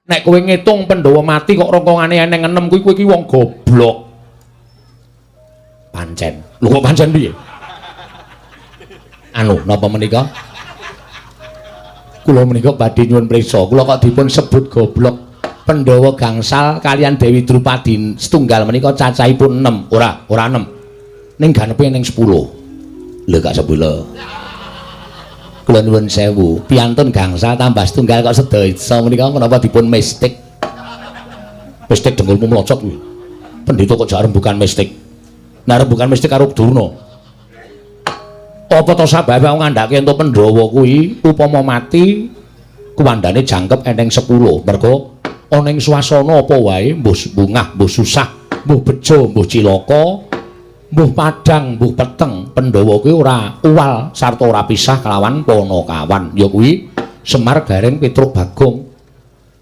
Nek kowe ngitung Pandhawa mati kok rongkongane eneng 6 kuwi kowe iki wong goblok. Pancen. Lho kok pancen piye? Anu, napa menika? Kula menika badhe nyuwun priksa. Kula kok dipun sebut goblok. Pandhawa gangsal kalian Dewi Drupadi setunggal menika cacahipun 6. Ora, ora 6. Ning ganepe ning 10. Lho gak sebula. Kula nuwun sewu, piantun gangsal tambah setunggal kok sedasa menika menapa dipun mistik? Mistik dengkulmu mlocot kuwi. Pendhita kok jak rembukan mistik. Nah rembukan mistik karo Durna. Apa to sababe aku ngandhake entuk Pandhawa kuwi upama mati kuwandane jangkep eneng 10. Mergo ana ing swasana apa wae, mbuh bungah, mbuh susah, mbuh bejo, mbuh cilaka, mbuh padhang, mbuh peteng, Pandhawa kuwi ora uwal sarta ora pisah kelawan Panakawan. Ya kuwi Semar, Gareng, Petruk, Bagong.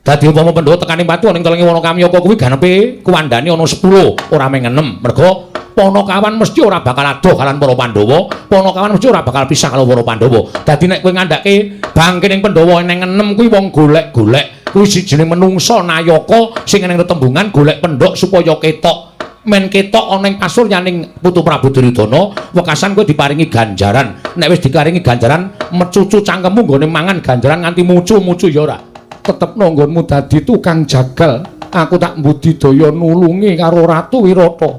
Dadi upama Pandhawa tekaning pati ana ing telenge wana Kamyaka kuwi ganepe kuwandane ana 10, ora mung 6. Mergo Panakawan mesti ora bakal adoh kalian para Pandhawa, Panakawan mesti ora bakal pisah karo para Pandhawa. Dadi nek kowe ngandhake bangkening Pandhawa eneng 6 kuwi wong golek-golek. Kuwi sijine menungsa nayaka sing ning tetembungan golek pendhok supaya ketok. Men ketok ana ing pasuryaning Putu Prabu Duryudana, wekasan kowe diparingi ganjaran. Nek wis diparingi ganjaran, mecucu cangkemmu nggone mangan ganjaran nganti mucu-mucu ya ora. Tetepno nggonmu dadi tukang jagal. Aku tak mbudidaya nulungi karo Ratu Wirata.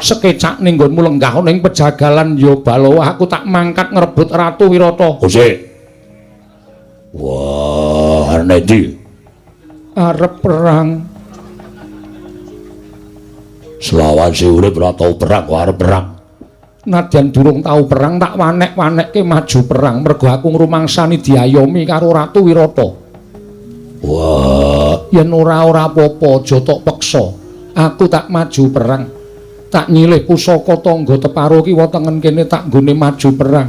Sekecak ning nggonmu lenggah ana ing pejagalan ya Balawa, aku tak mangkat ngrebut Ratu Wirata. Kose. Wah, arep ndi? Arep perang. Selawase urip ora tau perang kok arep perang. Nadyan durung tau perang tak wanek-wanekke maju perang mergo aku ngrumangsani diayomi karo Ratu Wirata. Wah, yen ora-ora apa-apa aja tok peksa. Aku tak maju perang. Tak nyilih pusaka tangga teparo kiwa tengen kene tak nggone maju perang.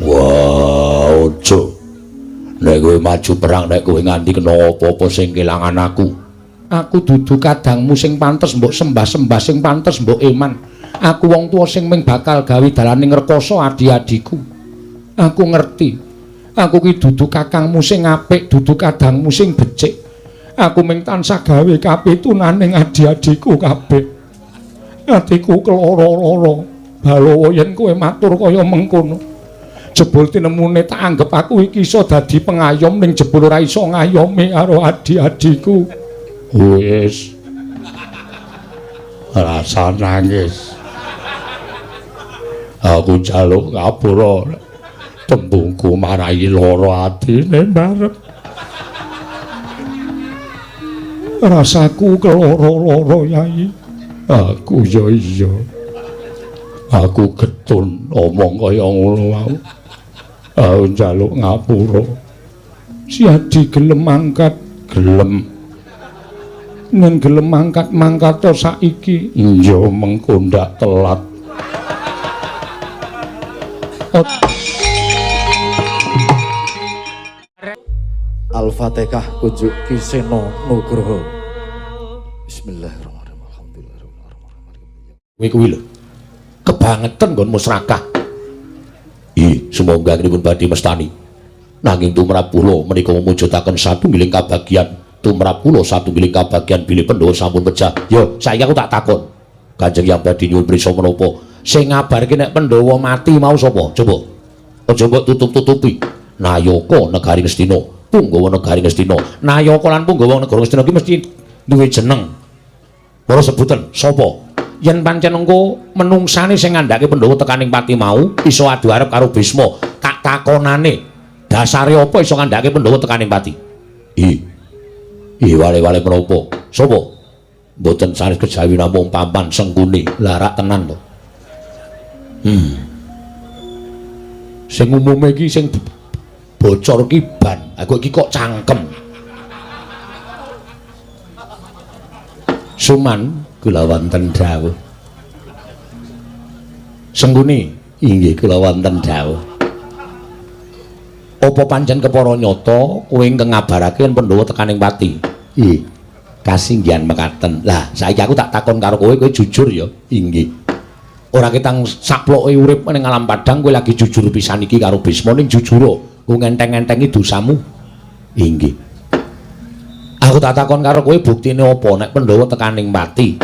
Wah, aja. Nek kowe maju perang nek kowe nganti kena apa-apa sing kelangan aku. Aku dudu kadangmu sing pantes mbok sembah-sembah, sing pantes mbok eman. Aku wong tuwa sing ming bakal gawe dalaning rekoso adi-adiku. Aku ngerti. Aku ki dudu kakangmu sing apik, dudu kadangmu sing becik. Aku ming tansah gawe kapitunaning adi-adiku kabeh. Atiku keloro-loro. Balawa yen kowe matur kaya mengkono. Jebul tinemune tak anggep aku iki iso dadi pengayom ning jebul ora iso ngayomi karo adi-adiku. Wis. Rasa nangis. Aku njaluk ngapura. Tembungku marai lara atine barep. Rasaku keloro-loro Yai. Aku ya iya. Aku getun omong kaya ngono wau. Aku njaluk ngapura. Si Adi gelem mangkat, gelem. Nen gelem mangkat mangkato saiki. Iya mengko ndak telat. Al-Fatihah kunjuk Ki Seno Nugroho. Bismillahirrahmanirrahim. Kuwi kuwi lho. Kebangetan nggonmu srakah. Ih, sumangga anggenipun badhe mestani. Nanging tumrap kula menika mujudaken satunggiling kabagyan. Tumrap kula satunggiling kabagyan bilih Pandhawa sampun pejah. Yo, saiki aku tak takon. Kanjeng Hyang badhe nyuwun prisa menapa? Sing ngabarke nek Pandhawa mati mau sapa? Coba. Aja mbok tutup-tutupi. Nayaka negari Ngastina, Punggawa negari Ngastina. Nayaka lan Punggawa negara Ngastina ki mesti duwe jeneng. Para sebutan sapa? Yen pancen engko menungsane sing ngandhake Pandhawa tekaning pati mau iso adu arep karo Bisma, tak takonane dasare apa iso ngandhake Pandhawa tekaning pati? Ih. Ih, wale-wale menapa? Sapa? Mboten sanes kejawi namung paman Sengkuni. Larak tenan to. Sing umume iki sing bocor ki ban. Aku iki kok cangkem. Suman kula wonten dawuh. Sengkuni inggih kula wonten dawuh. Apa pancen kepara nyata kowe ingkang ngabarake yen Pandhawa tekaning pati? Ih, kasinggihan mekaten. Lah, saiki aku tak takon karo kowe, kowe jujur ya? Inggih. Ora ketang saploke urip ning alam padang kowe lagi jujur pisan iki karo Bisma, ning jujur kowe ngenteng-entengi dosamu. Inggih. Aku tak takon karo kowe buktine apa nek Pandhawa tekaning pati.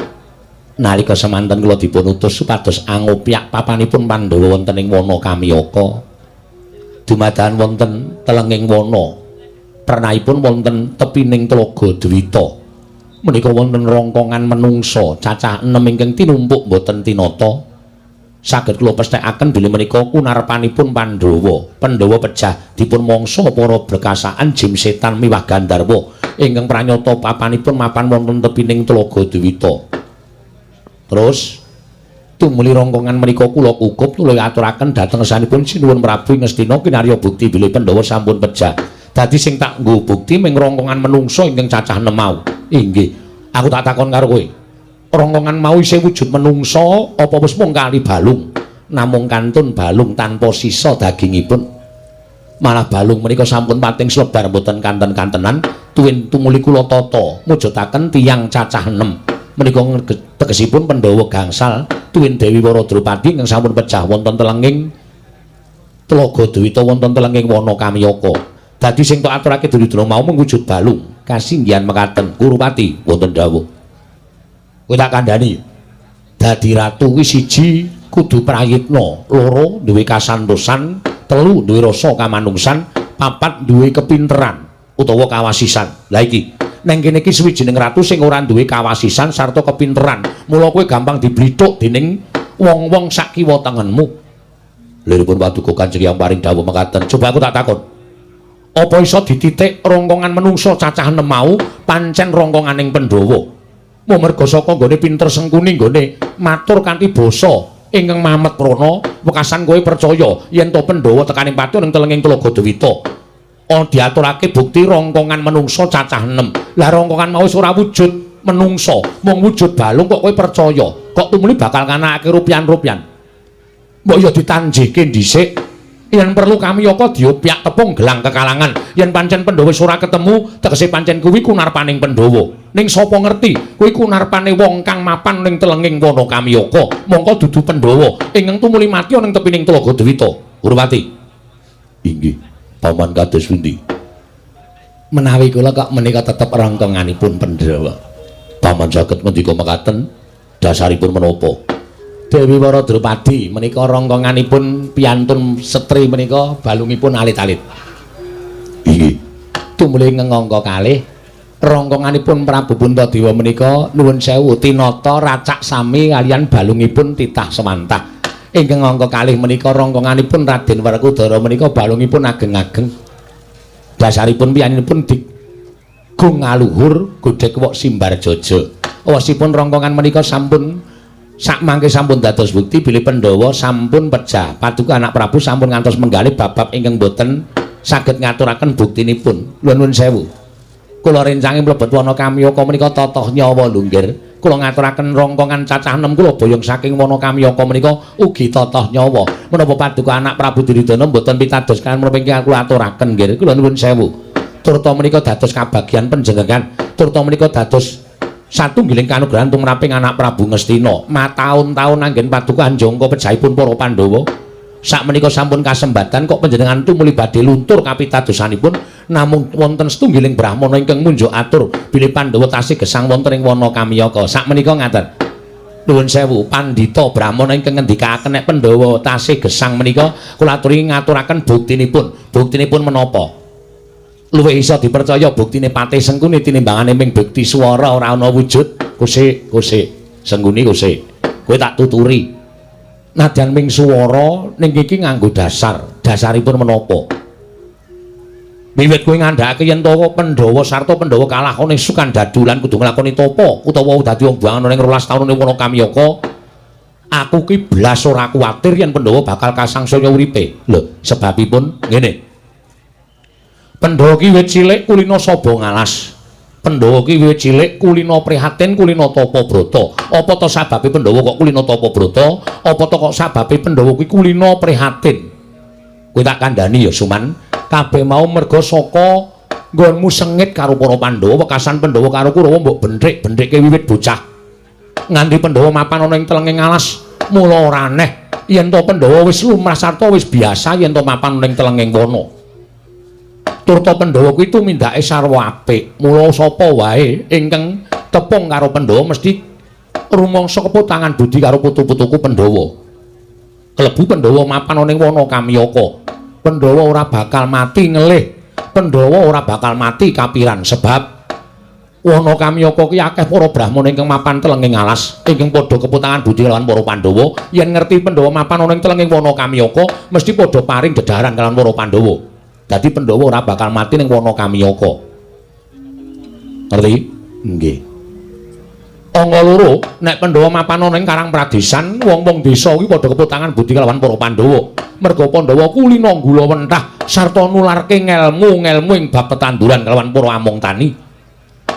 Nalika semanten kula dipun utus supados angopyak papanipun Pandhawa wonten ing wana Kamyaka. Dumadakan wonten telenging wana. Pernahipun wonten tepining Tlaga Dwita. Menika wonten rongkongan menungsa cacah 6 ingkang tinumpuk boten tinata. Saged kula pesthekaken bilih menika kunarpanipun Pandhawa. Pandhawa pejah dipun mangsa para brekasaan jim setan miwah gandharwa ingkang pranyata papanipun mapan wonten tepining Tlaga Dwita. Terus tumuli rongkongan menika kula kukup tuluy aturaken dhateng ngersanipun Sinuwun Prabu Ngastina kinarya bukti bilih Pandhawa sampun pejah. Dadi sing tak nggo bukti ming rongkongan menungsa ingkang cacah 6 mau. Inggih. Aku tak takon karo kowe. Rongkongan mau isih wujud menungsa apa wis mung kali balung? Namung kantun balung tanpa sisa dagingipun. Malah balung menika sampun pating slebar mboten kanten-kantenan tuwin tumuli kula tata mujudaken tiyang cacah 6. Menika tegesipun Pandhawa gangsal tuwin Dewi Wara Drupadi ingkang sampun pejah wonten telenging Tlaga Dwita wonten telenging wana Kamyaka. Dadi sing tok aturake Duryudana mau mung wujud balung. Kasinggihan mekaten Kurupati wonten dawuh. Kowe tak kandhani. Dadi ratu kuwi siji kudu prayitna, loro duwe kasantosan, telu duwe rasa kamanungsan, papat duwe kepinteran utawa kawasisan. Lah iki neng kene iki suwijining ratu sing ora duwe kawasisan sarta kepinteran. Mula kowe gampang diblithuk dening wong-wong sak kiwa tengenmu. Liripun paduka Kanjeng Hyang paring dawuh mekaten. Coba aku tak takon. Apa iso dititik rongkongan menungsa cacah 6 mau pancen rongkonganing Pandhawa? Mung merga saka nggone pinter Sengkuni nggone matur kanthi basa ingkang mamet prana, wekasan kowe percaya yen to Pandhawa tekaning pati ning telenging Tlaga Dwita. Oh, diaturake bukti rongkongan menungsa cacah 6. Lah rongkongan mau wis ora wujud menungsa, mung wujud balung kok kowe percaya. Kok tumuli bakal nganakake rupian-rupian. Mbok ya ditanjihke dhisik. Yen perlu Kamyaka diopyak tepung gelang kekalangan. Yen pancen Pandhawa wis ora ketemu, tegese pancen kuwi kunarpaning Pandhawa. Ning sapa ngerti, kuwi kunarpane wong kang mapan ning telenging wana Kamyaka. Mongko dudu Pandhawa ingkang tumuli mati ning tepining Tlaga Dwita. Kurupati. Inggih. Paman kados pundi? Menawi kula kok menika tetep rongkonganipun Pandhawa. Paman saged ngendika mekaten dasaripun menapa? Dewi Wara Drupadi menika rongkonganipun piantun setri menika balungipun alit-alit. Inggih. Tumuli ngangka kalih rongkonganipun Prabu Puntadewa menika nuwun sewu tinata racak sami kaliyan balungipun titah semantah. Ingkang angka kalih menika rongkonganipun Raden Werkudara menika balungipun ageng-ageng. Dasaripun piyaninipun digung aluhur godhek wok simbar jaja. Wosipun rongkongan menika sampun sakmangke sampun dados bukti bilih Pandhawa sampun pejah. Paduka anak Prabu sampun ngantos menggalih bab-bab ingkang boten saged ngaturaken buktinipun. Nuwun sewu. Kula rencangi mlebet wana Kamyaka menika totoh nyawa lho nggir. Kula ngaturaken rongkongan cacah 6 kula boyong saking wana Kamyaka menika ugi totoh nyawa. Menapa paduka anak Prabu Duryudana mboten pitados kaliyan menapa ingkang kula aturaken nggir. Kula nuwun sewu. Turta menika dados kabagyan panjenengan. Turta menika dados satunggiling kanugrahan tumraping anak Prabu Ngastina. Mataun-taun anggen paduka anjangka pejahipun para Pandhawa. Sakmenika sampun kasembatan kok panjenengan tumuli badhe luntur kapitadosanipun, namung wonten setunggiling brahmana ingkang munjuk atur bilih Pandhawa tasih gesang wonten ing wana Kamyaka. Sakmenika ngaten. Nuwun sewu, pandhita brahmana ingkang ngendikaaken nek Pandhawa tasih gesang menika kula aturi ngaturaken buktinipun. Buktinipun menapa? Luwih iso dipercaya buktine Patih Sengkuni tinimbangane ming bukti swara ora ana wujud. Kusik, kusik. Sengkuni kusik. Kowe tak tuturi. Nadyan ming swara ning iki nganggo dasar. Dasaripun menapa? Wiwit kowe ngandhakake yen to Pandhawa sarta Pandhawa kalah ana Sukandadu lan kudu nglakoni tapa utawa dadi wong buangan ning 12 taun ning wana Kamyaka, aku ki blas ora kuwatir yen Pandhawa bakal kasangsaya uripe. Lho, sebabipun ngene. Pandhawa ki wit cilik kulina saba ngalas. Pandhawa ki wiwit cilik kulina prihatin, kulina tapa brata. Apa to sababe Pandhawa kok kulina tapa brata? Apa to kok sababe Pandhawa kuwi kulina prihatin? Kowe tak kandhani ya Suman, kabeh mau merga saka nggonmu sengit karo para Pandhawa, wekasan Pandhawa karo Kurawa mbok benthik-benthike wiwit bocah. Nganti Pandhawa mapan ana ing telenging alas, mula ora aneh yen to Pandhawa wis lumrah sarta wis biasa yen to mapan ning telenging wana. Turta Pandhawa kuwi tumindake sarwa apik. Mula sapa wae ingkang tepung karo Pandhawa mesti rumangsa keputangan budi karo putu-putuku Pandhawa. Klebu Pandhawa mapan ana ing wana Kamyaka. Pandhawa ora bakal mati ngelih. Pandhawa ora bakal mati kapiran sebab wana Kamyaka ki akeh para brahmana ingkang mapan telenging alas ingkang padha keputangan budi kalawan para Pandhawa. Yen ngerti Pandhawa mapan ana ing telenging wana Kamyaka mesti padha paring dedaran kalawan para Pandhawa. Dadi Pandhawa ora bakal mati ning wana Kamyaka. Ngerti? Nggih. Angka loro, nek Pandhawa mapan ana ing Karang Pradesan, wong-wong desa kuwi padha keputangan budi kalawan para Pandhawa. Merga Pandhawa kulina gula wentah sarta nularke ngelmu-ngelmu ing bab tetanduran kalawan para among tani.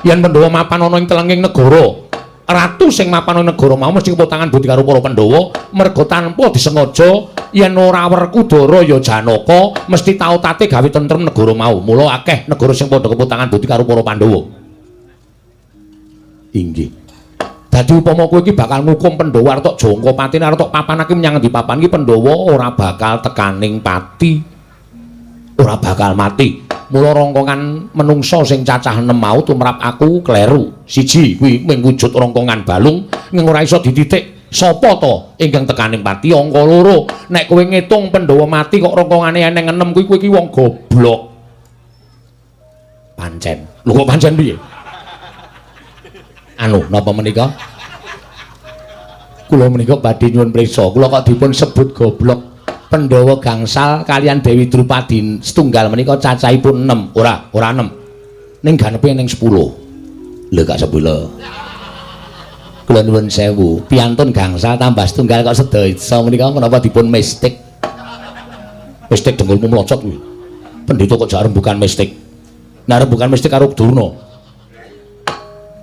Yen Pandhawa mapan ana ing telenging negara, ratu sing mapan ana negara mau mesti keputangan budi karo para Pandhawa, merga tanpa disengaja yen ora Werkudara ya Janaka mesti tau tate gawe tentrem negara mau. Mula akeh negara sing padha keputangan budi karo para Pandhawa. Inggih. Dadi upama kowe iki bakal ngukum Pandhawa arep tok jangka patine arep tok papanake menyang endi papan iki Pandhawa ora bakal tekaning pati. Ora bakal mati. Mula rongkongan menungsa sing cacah 6 mau tumrap aku kleru. Siji kuwi mung wujud rongkongan balung ning ora iso dititik sapa to ingkang tekaning pati. Angka loro, nek kowe ngitung Pandhawa mati kok rongkongane eneng 6 kuwi kowe iki wong goblok. Pancen. Lho kok pancen piye? Anu, napa menika? Kula menika badhe nyuwun prisa. Kula kok dipun sebut goblok. Pandhawa gangsal kalian Dewi Drupadi setunggal menika cacahipun 6. Ora, ora 6. Ning ganepe ning 10. Lho gak 10. Kula nuwun sewu, piantun gangsal tambah setunggal kok sedasa menika menapa dipun mistik? Mistik dengkulmu mlocot kuwi. Pendhita kok jak rembukan mistik. Nah rembukan mistik karo Durna.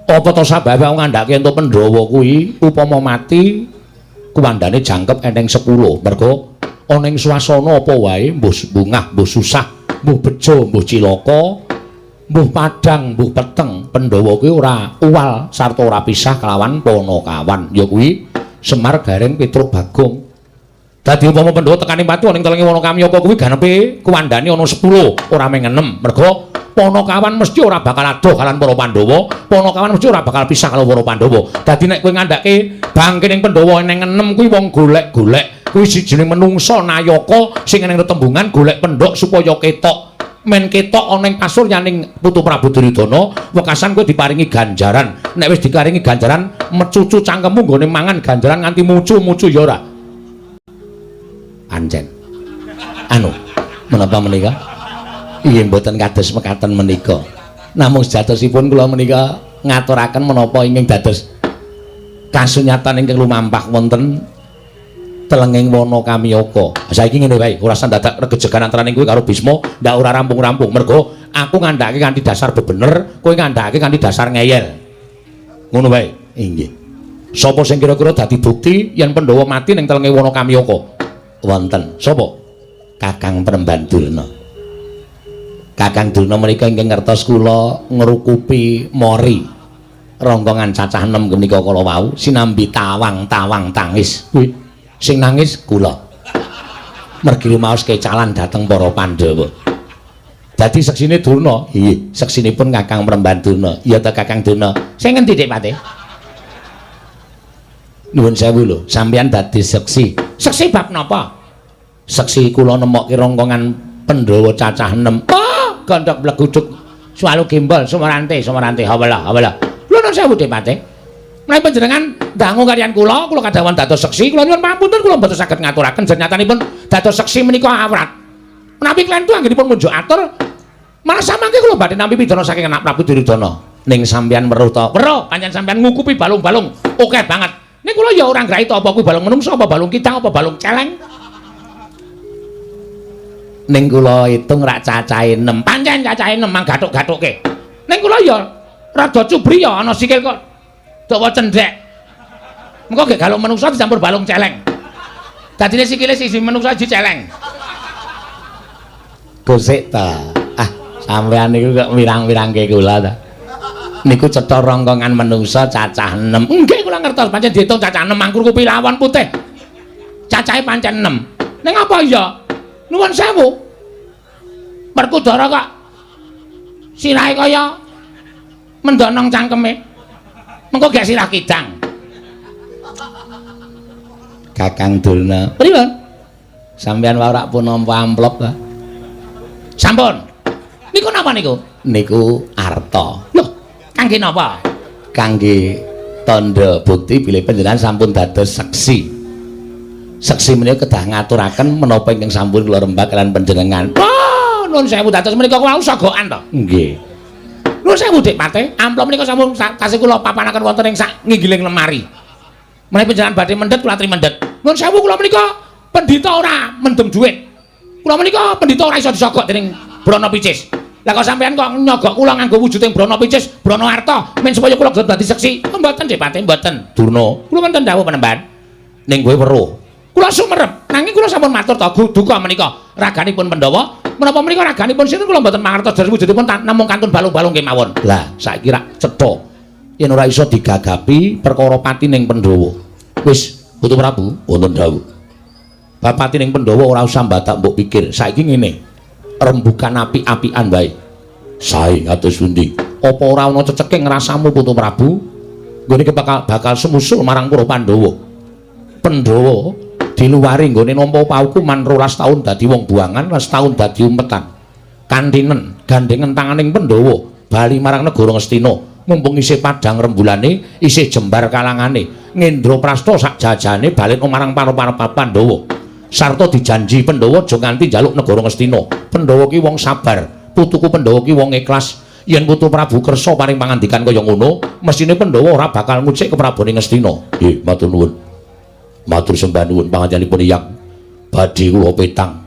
Apa to sababe aku ngandhake entuk Pandhawa kuwi upama mati kuwandane jangkep eneng 10. Merga ana ing swasana apa wae mbuh bungah, mbuh susah, mbuh bejo, mbuh cilaka, mbuh padhang, mbuh peteng, Pandhawa kuwi ora uwal sarta ora pisah kelawan Panakawan. Ya kuwi Semar, Gareng, Petruk, Bagong. Dadi upama Pandhawa tekaning pati ana ing telenge wana Kamyaka kuwi ganepe kuwandane ana 10, ora mung 6. Merga Panakawan mesti ora bakal adoh kalian para Pandhawa, Panakawan mesti ora bakal pisah karo para Pandhawa. Dadi nek kowe ngandhake bangkening Pandhawa eneng 6 kuwi wong golek-golek, kuwi sijine menungsa nayaka sing eneng tetembungan golek pendhok supaya ketok. Men ketok ana ing pasuryaning Putu Prabu Duryudana, wekasan kowe diparingi ganjaran. Nek wis diparingi ganjaran, mecucu cangkemmu nggone mangan ganjaran nganti mucu-mucu ya ora. Pancen. Anu, menapa menika? Iya mboten kados mekaten menika. Namung sejatosipun kula menika ngaturaken menapa ingkang dados kasunyatan ingkang lumampah wonten telenging wana Kamyaka. Saiki ngene wae, ora usah dadak regejegan antaraning kowe karo Bisma, ndak ora rampung-rampung. Mergo aku ngandhake kanthi dasar bebener, kowe ngandhake kanthi dasar ngeyel. Ngono wae. Inggih. Sapa sing kira-kira dadi bukti yen Pandhawa mati ning telenge wana Kamyaka? Wonten. Sapa? Kakang Premban Durna. Kakang Durna menika ingkang ngertos kula ngrukupi mori rongkongan cacah 6 menika kala wau sinambi tawang-tawang tangis. Kuwi sing nangis kula. Mergi rumaos kecalan dhateng para Pandhawa. Dadi seksine Durna. Iya, seksinipun Kakang Premban Durna. Iya ta Kakang Durna. Sing ngendi Dik Pate? Nuwun sewu lho, sampeyan dadi seksi. Seksi bab napa? Seksi kula nemokke rongkongan Pandhawa cacah 6. Oh, gondok bleguduk suwalu gembol sumarante sumarante hawala hawala. Lho nuwun sewu Dik Pate. Menawi panjenengan dangu kaliyan kula, kula kadhawuhan dados seksi, kula nyuwun pamunten kula mboten saged ngaturaken jenyatanipun dados seksi menika awrat. Menawi klentu anggenipun munjuk atur, malah samangke kula badhe nampi pidana saking anak Prabu Duryudana. Ning sampeyan weruh to? Weruh, pancen sampeyan ngukupi balung-balung akeh banget. Ning kula ya ora ngraito apa kuwi balung menungsa apa balung kidang apa balung celeng. Ning kula hitung rak cacahe 6. Pancen cacahe 6 mang gathuk-gathuke. Ning kula ya rada cubri ya ana sikil kok dawa cendhek. Mengko gek galung menungsa dicampur balung celeng. Dadine sikile siji menungsa siji celeng. Gosek ta. Ah, sampean niku kok wirang-wirangke kula ta. Niku cetha rongkongan menungsa cacah 6. Nggih kula ngertos pancen diitung cacah 6 mangkur kupi lawon putih. Cacahe pancen 6. Ning apa ya? Nuwun sewu. Werkudara kok Sirahe kaya mendonong cangkeme. Mengko gak sirah kidang. Kakang Durna, pripun? Sampeyan wae ora pun nampa amplop ta? Sampun. Niku napa niku? Niku arta. Lho, kangge napa? Kangge tandha bukti bilih panjenengan sampun dados seksi. Seksi menika kedah ngaturaken menapa ingkang sampun kula rembag kalian panjenengan. Oh, nuwun sewu dados menika wau sogokan to? Nggih. Nuwun sewu Dik Pate, amplop menika sampun tasih kula papanaken wonten ing sak nginggiling lemari. Menawi panjenengan badhe mendhet kula aturi mendhet. Nuwun sewu kula menika pendhita ora mendem dhuwit. Kula menika pendhita ora iso disogok dening Brana Picis. Lah kok sampean kok nyogok kula nganggo wujuding Brana Picis, Brana Arta, men supaya kula dadi seksi. Mboten Dik Pate, mboten. Durna, kula wonten dawuh penemban. Ning kowe weruh. Kula sumerep, nanging kula sampun matur to duka menika raganipun Pandhawa. Menapa menika raganipun sinten kula mboten mangertos dari wujudipun namung kantun balung-balung kemawon. Lah, saiki rak cetha yen ora iso digagapi perkara patining Pandhawa. Wis, Putu Prabu, wonten dawuh. Bab patining Pandhawa ora usah mbatak mbok pikir. Saiki ngene. Rembukan apik-apikan wae. Sae kados pundi? Apa ora ana ceceke ngrasamu Putu Prabu? Nggone bakal sumusul marang para Pandhawa. Pandhawa diluwari nggone nampa paukuman 12 taun dadi wong buangan, 12 taun dadi umpetan. Kantinen gandhengen tanganing Pandhawa bali marang negara Ngastina. Mumpung isih padhang rembulane, isih jembar kalangane, Ngendraprasta sak jajane balik marang para Pandhawa. Sarta dijanji Pandhawa aja nganti njaluk negara Ngastina. Pandhawa ki wong sabar, putuku Pandhawa ki wong ikhlas. Yen Putu Prabu kersa paring pangandikan kaya ngono, mesthine Pandhawa ora bakal ngucik keprabone Ngastina. Nggih, matur nuwun. Matur sembah nuwun pangandikanipun Hyang. Badhe kula petang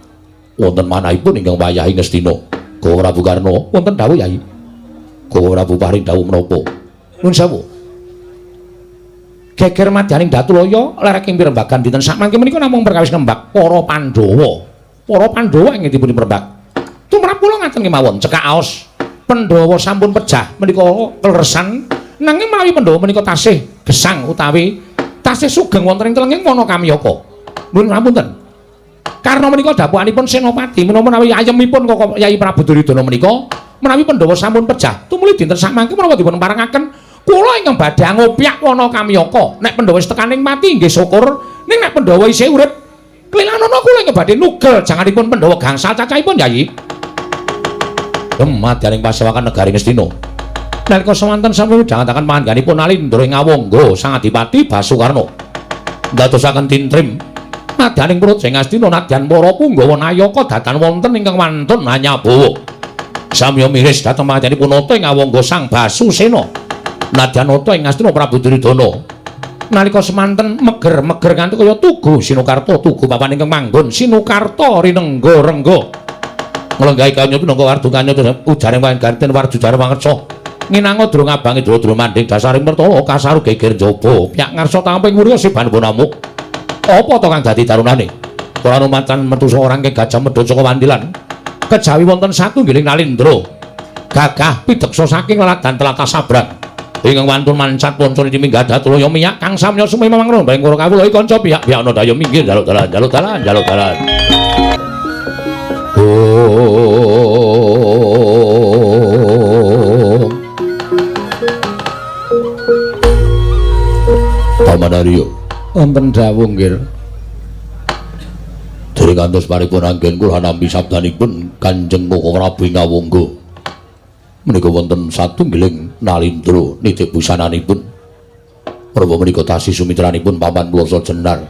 wonten manahipun ingkang wayahi Ngastina. Koko Prabu Karna, wonten dawuh Yai. Koko Prabu paring dawuh menapa? Nuwun sewu. Geger madyaning Datulaya lerek ing pirembagan dinten sakmangke menika namung perkawis nembak para Pandhawa. Para Pandhawa ing dipun rembag. Tumrap kula ngaten kemawon, cekak aos Pandhawa sampun pejah menika kleresan, nanging menawi Pandhawa menika tasih gesang utawi tasih sugeng wonten ing telenging wana kamyaka. Nuwun ngapunten. Karna menika dapukanipun Senopati menapa menawi ayemipun Koko Yai Prabu Duryudana menika menawi Pandhawa sampun pejah tumuli dinten sakmangke menapa dipun parengaken kula ingkang badhe ngopyak wana kamyaka. Nek Pandhawa wis tekaning mati nggih syukur, ning nek Pandhawa isih urip klilanana kula ingkang badhe nugel janganipun Pandhawa gangsal cacahipun Yai. Madyaning pasewakan negari Ngastina. Nalika semanten sampun midhangetaken pangandhanipun Nalindra ing Awangga Sang Adipati Basukarna. Ndadosaken tintrim madyaning Praja Ngastina nadyan para punggawa nayaka datan wonten ingkang wantun hanyabawa. Samya miris dhateng pangandhanipun Nata ing Awangga Sang Basusena. Nadyan nata ing Ngastina Prabu Duryudana. Nalika semanten meger-meger nganti kaya tugu Sinukarta, tugu papan ingkang manggon Sinukarta rinengga rengga. Nglenggahi kanya pinangka wardukanya ujaring panganten warjujara mangersa. Nginanga durung abange dura-dura mandhing dasaring pertala kasaru geger njaba. Pyak ngarsa tamping ngurya siban bonamuk. Apa to kang dadi darunane? Ora macan metu seorang ke gajah medhot saka wandilan. Kejawi wonten satunggiling Nalindra. Gagah pideksa saking laladan tlatah Sabrang. Ingkang wantun mancat ponco timinggal Datulaya miyak kang samya sumemang rombeng karo kawula kanca pihak-pihak ana daya minggir njaluk dalan njaluk dalan njaluk dalan. Paman Arya, wonten dawuh nggih. Dereng ngantos paripun anggen kula nampi sabdanipun Kanjeng Koko Prabu ing Awangga. Menika wonten satunggiling Nalindra nitih busananipun. Menapa menika tasih sumitranipun Paman Plasa Jenar.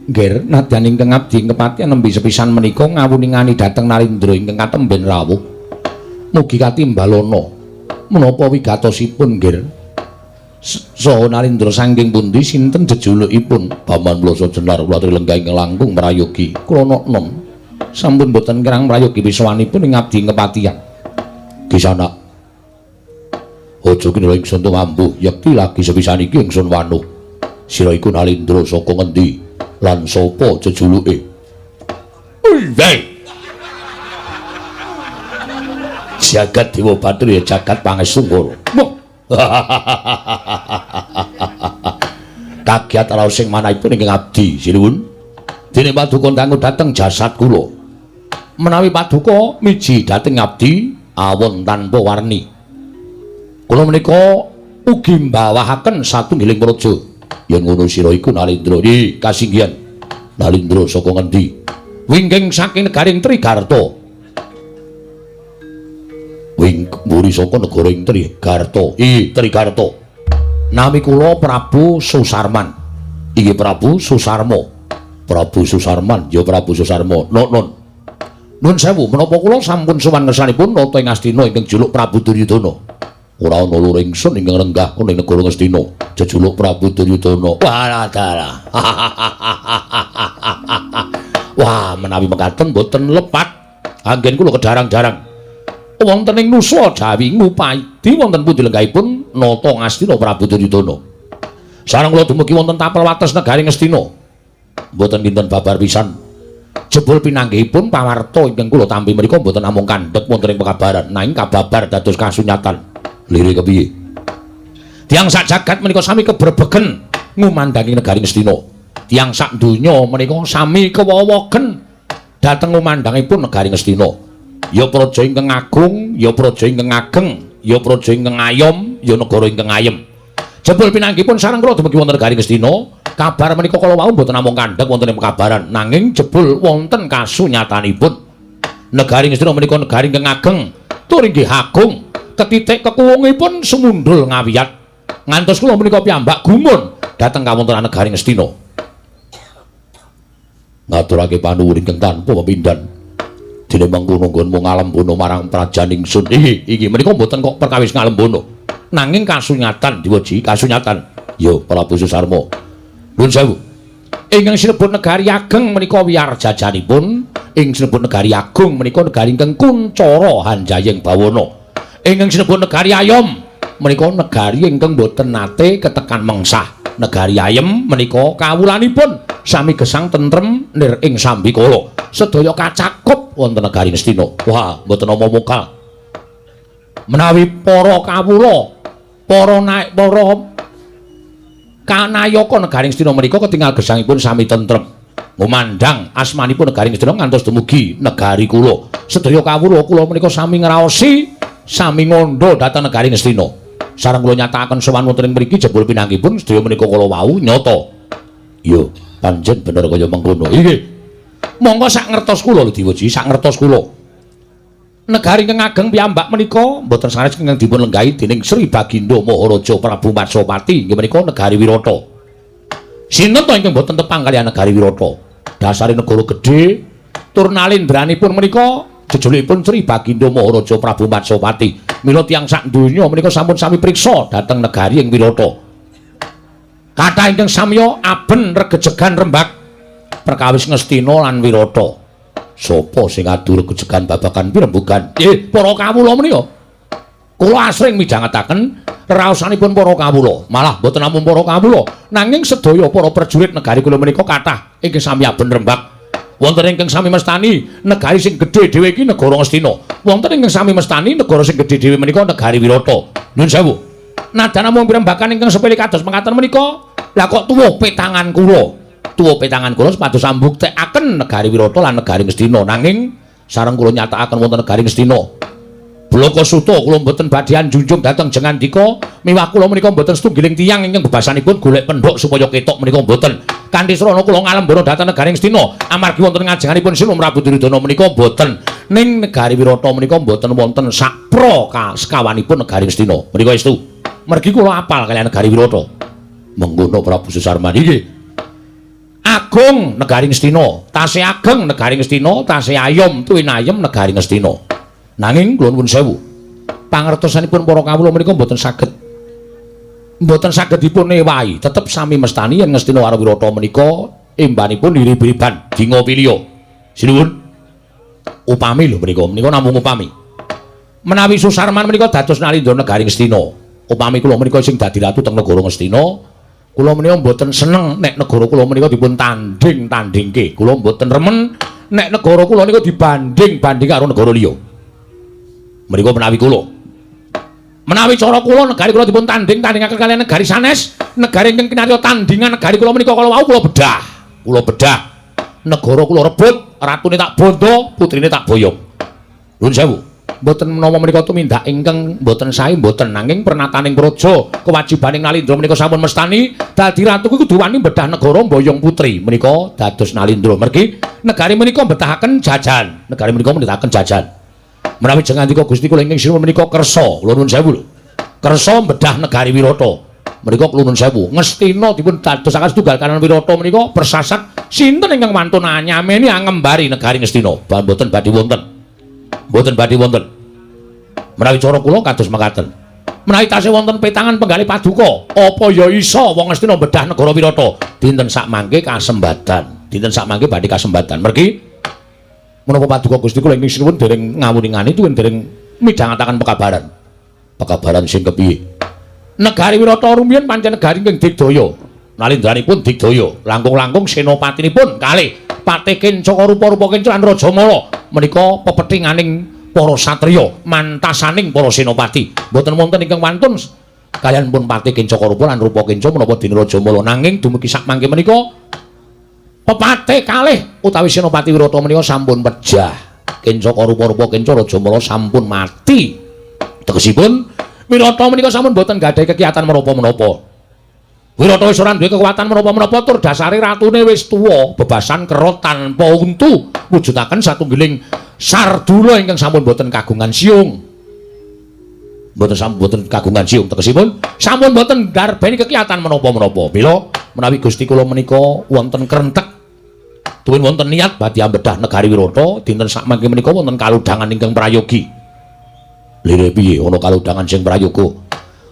Nggih, nadyan ingkang abdi kepatihan nembe sepisan menika ngawuningani dhateng Nalindra ingkang katemben rawuh. Mugi katimbalana menapa wigatosipun nggih. Saha Nalindra saking pundi sinten jejulukipun? Paman Plasa Jenar kula aturi lenggah ingkang langkung prayogi. Kula nom sampun boten kirang prayogi wiswanipun ing abdi kepatihan. Kisana aja kinira ingsun tumambuh yekti lagi sepisan iki ingsun wanuh. Sira iku Nalindra saka ngendi lan sapa jejuluke? Weh. Jagat Dewa Batara jagat pangestu ngoro. Kagiat raos sing manahipun ingkang abdi sinuwun. Dene paduka dangu dhateng jasad kula. Menawi paduka miji dhateng abdi Awon tanpa warni. Kula menika ugi mbawahaken satunggiling praja. Yen ngono sira iku Nalindra. Nggih, kasinggihan. Nalindra saka ngendi? Wingking saking negaring Trigarta. Wing mburi saka negara ing Trigarta. Ih, Trigarta. Nami kula Prabu Susarman. Inggih Prabu Susarma. Prabu Susarman, ya Prabu Susarma. Nun, nun. Nun sewu, menapa kula sampun sowan ngersanipun nata ing Astina ingkang juluk Prabu Duryudana. Ora ana loro ingsun ingkang lenggah ana ing negara Ngastina, jejuluk Prabu Duryudana. Walah dalah. Wah, menawi mekaten mboten lepat. Anggen kula kedarang-darang. Wonten ing nusa Jawi ngupaidi wonten pundi lenggahipun nata Ngastina Prabu Duryudana. Sareng kula dumugi wonten tapel wates negari Ngastina. Mboten kinten babar pisan. Jebul pinanggihipun pawarta ingkang kula tampi menika mboten namung kandhek wonten ing pekabaran, nanging kababar dados kasunyatan. Lire kepiye? Tiyang sak jagat menika sami kebrebegen ngumandangi negari Ngastina. Tiyang sak donya menika sami kewowogen dhateng ngumandangipun negari Ngastina. Ya praja ingkang agung, ya praja ingkang ageng, ya praja ingkang ayom, ya negara ingkang ayem. Jebul pinanggihipun sareng kula dumugi wonten negari Ngastina, kabar menika kala wau mboten namung kandhek wonten ing pekabaran, nanging jebul wonten kasunyatanipun. Negari Ngastina menika negari ingkang ageng, tur inggih agung, ketitik kekuwungipun sumundhul ngawiyat. Ngantos kula menika piyambak gumun dhateng kawontenan negari Ngastina. Ngaturake panuwun ingkang tanpa pepindhan. Dene mengkono nggonmu ngalembono marang prajan ingsun. Iki iki menika mboten kok perkawis ngalembono. Nanging kasunyatan diweji, kasunyatan. Yo Prabu Susarma. Nuwun sewu. Ingkang sinebut negari ageng menika wiyar jajanipun, ing sinebut negari agung menika negari ingkang kuncara hanjaying bawana. Ingkang sinebut negari ayom menika negari ingkang boten nate ketekan mengsah. Negari ayem menika kawulanipun sami gesang tentrem nir ing sambikala. Sedaya kacakup wonten negari Ngastina. Wah, mboten nampa mokal. Menawi para kawula, para naik para kanayaka negari Ngastina menika ketingal gesangipun sami tentrem. Ngumandhang asmanipun negari Ngastina ngantos dumugi negari kula. Sedaya kawula kula menika sami ngraosi, sami ngandha dhateng negari Ngastina. Sareng kula nyatakaken sowan wonten ing mriki jebul pinanggihipun sedaya menika kala wau nyata. Yo, pancen bener kaya mengkono. Inggih. Monggo sak ngertos kula lho Dewaji, sak ngertos kula. Negari ingkang ageng piyambak menika mboten sanes ingkang dipun lenggahi dening Sri Baginda Maharaja Prabu Matsapati inggih menika negari Wirata. Sinten to ingkang mboten tepang kaliyan negari Wirata? Dasare negara gedhe tur nalindranipun menika jejulukipun Sri Baginda Maharaja Prabu Matsapati. Mila tiyang sak donya menika sampun sami priksa dhateng negari ing Wirata. Kathah ingkang samya aben regejegan rembag perkawis Ngastina lan Wirata. Sapa sing adu regejegan babagan pirembugan? Para kawula menika. Kula asring midhangetaken raosanipun para kawula. Malah mboten namung para kawula, nanging sedaya para prajurit negari kula menika kathah ingkang sami aben rembag. Wonten ingkang sami mestani negari sing gedhe dhewe iki negara Ngastina. Wonten ingkang sami mestani negara sing gedhe dhewe menika negari Wirata. Nuwun sewu. Najan namung pirembagan ingkang sepele kados mekaten menika, lah kok tuwa petangan kula. Tuwa petangan kula supados ambuktekaken negari Wirata lan negari Ngastina. Nanging sareng kula nyatakaken wonten negari Ngastina. Blaka Suta kula mboten badhe anjunjung dhateng Jengandika, miwah kula menika mboten setunggiling tiyang ingkang bebasanipun golek pendhok supaya ketok menika mboten. Kanthi srana kula ngalembono dhateng negari Ngastina, amargi wonten ngajenganipun Sinun Prabu Duryudana menika mboten. Ning negari Wirata menika mboten wonten sakpra sekawanipun negari Ngastina. Menika estu. Mergi kula apal kaliyan negari Wirata. Mengkono Prabu Susarman iki. Agung negari Ngastina, tasih ageng negari Ngastina, tasih ayom tuwin ayem negari Ngastina. Nanging kula nuwun sewu. Pangertosanipun para kawula menika mboten saged dipun ewahi. Tetep sami mestani yen Ngastina karo Wirata menika embanipun irib-iriban dinga pilya. Sinuwun. Upami lho menika, menika namung upami. Menawi Susarman menika dados nalindra negari Ngastina. Upami kula menika sing dadi ratu teng negara Ngastina, kula menika mboten seneng nek negara kula menika dipun tandhing-tandhingke. Kula mboten remen nek negara kula nika dibanding-banding karo negara liya. Menika menawi kula. Menawi cara kula negari kula dipun tandhing-tandhingaken kaliyan negari sanes, negari ingkang kinarya tandhingan negari kula menika kala wau kula bedah. Kula bedah. Negara kula rebut, ratune tak bondo, putrine tak boyong. Nuwun sewu. Mboten menapa menika tumindak ingkang mboten sae mboten, nanging pernataning praja kewajibaning Nalindra menika sampun mestani dadi ratu kuwi kudu wani bedah negara mboyong putri menika dados Nalindra. Mergi negari menika mbetahaken jajan, negari menika mbetahaken jajan. Menawi jeng ngandika Gusti kula ingkang sinuwun menika kersa, kula nuwun sewu lho. Kersa bedah negari Wirata. Menika kula nuwun sewu, Ngastina dipun dadosaken setunggal kanan Wirata menika persasat sinten ingkang wantun anyameni angembari negari Ngastina. Mboten badhe wonten. Mboten badhe wonten. Menawi cara kula kados mekaten. Menawi tasih wonten petangan penggalih paduka, apa ya isa wong Ngastina bedah negara Wirata? Dinten sakmangke kasembatan. Dinten sakmangke badhe kasembatan. Mergi menapa paduka Gusti kula ingkang sinuwun dereng ngawuningani tuwin dereng midhangetaken pekabaran. Pekabaran sing kepiye? Negari Wirata rumiyin pancen negari ingkang digdaya. Nalindranipun digdaya, langkung-langkung senopatinipun kalih Patih Kenca rupa-rupa Kenca lan Rajamala menika pepethinganing para satriya, mantasaning para senopati. Mboten wonten ingkang wantun kaliyan pun Patih Kenca rupa lan rupa Kenca menapa dene Rajamala. Nanging dumugi sakmangke menika pepatih kalih utawi senopati Wirata menika sampun pejah. Kenca rupa-rupa Kenca Rajamala sampun mati. Tegesipun Wirata menika sampun boten gadhahi kekiyatan menapa-menapa. Wirata wis ora duwe kekuatan menapa-menapa tur dasare ratune wis tuwa, bebasan kerot tanpa untu, wujudaken satunggiling sardula ingkang sampun boten kagungan siung. Mboten sampun boten kagungan siung tegesipun sampun boten ndarbeni kekiyatan menapa-menapa. Mila menawi Gusti kula menika wonten krentek tuwin wonten niat badhe ambedah negari Wirata, dinten sakmangke menika wonten kalodhangan ingkang prayogi. Lire piye ana kalodhangan sing prayoga?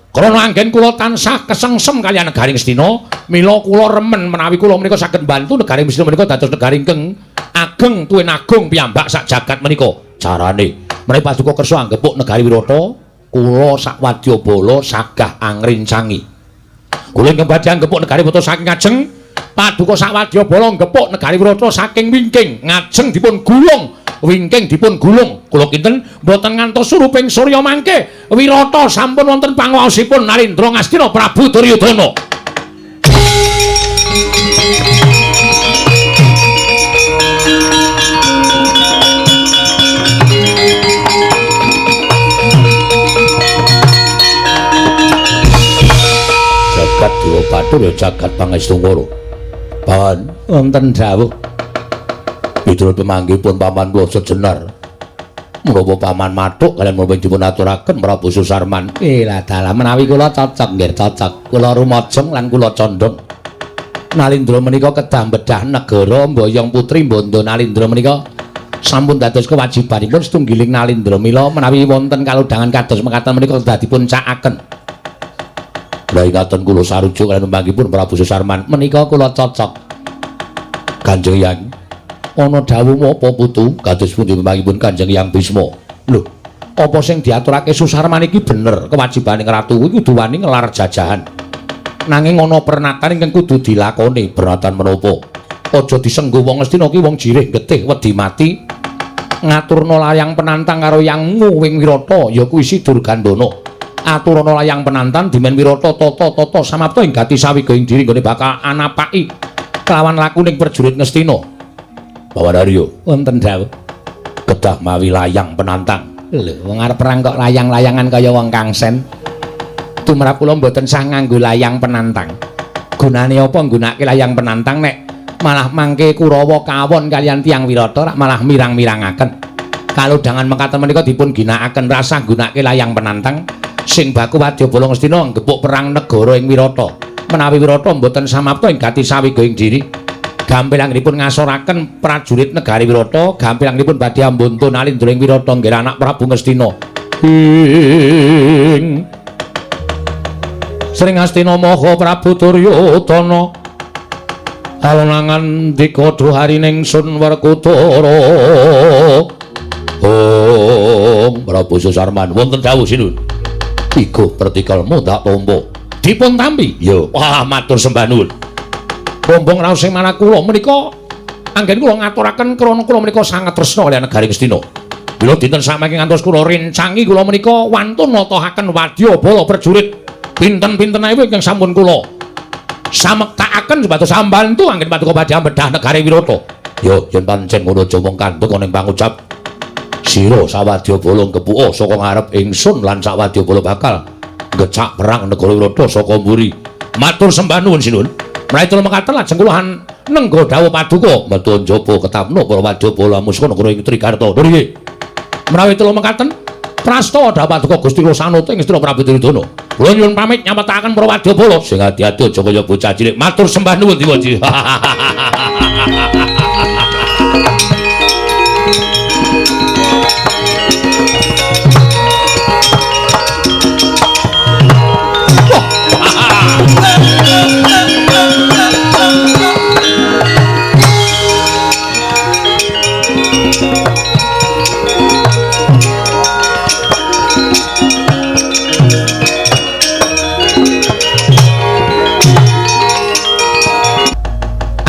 Krana anggen kula tansah kesengsem kaliyan negari Ngastina, mila kula remen menawi kula menika saged mbantu negari Ngastina menika dados negari ingkang ageng tuwin agung piyambak sak jagat menika. Carane menawi paduka kersa anggepuk negari Wirata, kula sakwadyabala sagah angrincangi. Kula ingkang badhe anggepuk negari Wirata saking ngajeng, paduka sakwadyabala nggepuk negari Wirata saking wingking, ngajeng dipun gulung. Wingking dipun gulung. Kula kinten mboten ngantos suruping surya mangke Wirata sampun wonten panguwaosipun Nalindra Ngastina Prabu Duryudana. Jagat Dewa Bathara ya jagat pangestungkara. Pawan wonten dawuh miturut pemanggihipun paman kula sejenar. Menapa paman mathuk kaliyan menapa dipun aturaken Prabu Susarman? Lah dalah menawi kula cocok nggih cocok. Kula rumajeng lan kula condhong. Nalindra menika kedah bedah negara mboyong putri bondo Nalindra menika sampun dados kewajibanipun setunggiling Nalindra. Mila menawi wonten kalodhangan kados mekaten menika kedah dipun cakaken. Lah ingaten kula sarujuk kaliyan pemanggihipun Prabu Susarman menika kula cocok. Kanjeng Yang ana dawuh apa putu? Kados pundi pemangipun Kanjeng Hyang Bisma? Lho, apa sing diaturake Susarman iki bener? Kewajibane ratu kuwi kudu wani ngelar jajahan. Nanging ana pernatan ingkang kudu dilakoni. Pernatan menapa? Aja disenggo wong Ngastina ki wong jirih getih wedi mati. Ngaturna layang penantang karo yangmu wing Wirata ya kuwi si Durgandana. Aturana layang penantang dimen Wirata tata-tata samapta ing gati sawiga ing diri nggone bakal anapaki kelawan lakuning prajurit Ngastina. Bawan Aryo wonten dawuh kedah mawi layang penantang. Lho, wong arep perang kok layang-layangan kaya wong kangsen. Tumrap kula mboten sah nganggo layang penantang. Gunane apa nggunakake layang penantang nek malah mangke Kurawa kawon kaliyan tiyang Wirata rak malah mirang-mirangaken. Kalodhangan mekaten menika dipun ginakaken rasah nggunakake layang penantang sing baku wadyabala Ngastina nggepuk perang negara ing Wirata. Menawi Wirata mboten samapta ing gati sawiga ing diri. Gampil anggenipun ngasoraken prajurit negari Wirata, gampil anggenipun badhe ambonto Nalindra ing Wirata nggih anak Prabu Ngastina. Ing Sring Astina Maha Prabu Duryudana alonangan dika duharining sun Werkudara. Ong Prabu Susarman wonten dawuh sinuwun. Iku pertikelmu tak tampa. Dipun tampi? Ya, wah matur sembah nuwun. Rombong raos sing manah kula menika anggen kula ngaturaken krana kula menika sanget tresna kaliyan negari Ngastina. Mila dinten samangke ngantos kula rencangi kula menika wantun natohaken wadya bala prajurit pinten-pinten ewu ingkang sampun kula samektakaken supados sambantu anggen paduka badhe ambedah negari Wirata. Ya yen pancen ngono aja mung kandhek ana ing pangucap. Sira sawadyabala gepuka saka ngarep ingsun lan sawadyabala bakal ngecak perang negara Wirata saka mburi. Matur sembah nuwun sinuwun. Menawi kula mekaten lajeng kula nengga dawuh paduka metu njaba ketapno para wadyabala muska negara ing Trigarta. Nggih. Menawi kula mekaten prasta dawuh paduka Gusti kula sanut ing Ngastina Prabu Duryudana. Kula nyuwun pamit nyametaken para wadyabala sing ati-ati aja kaya bocah cilik. Matur sembah nuwun Dewaji.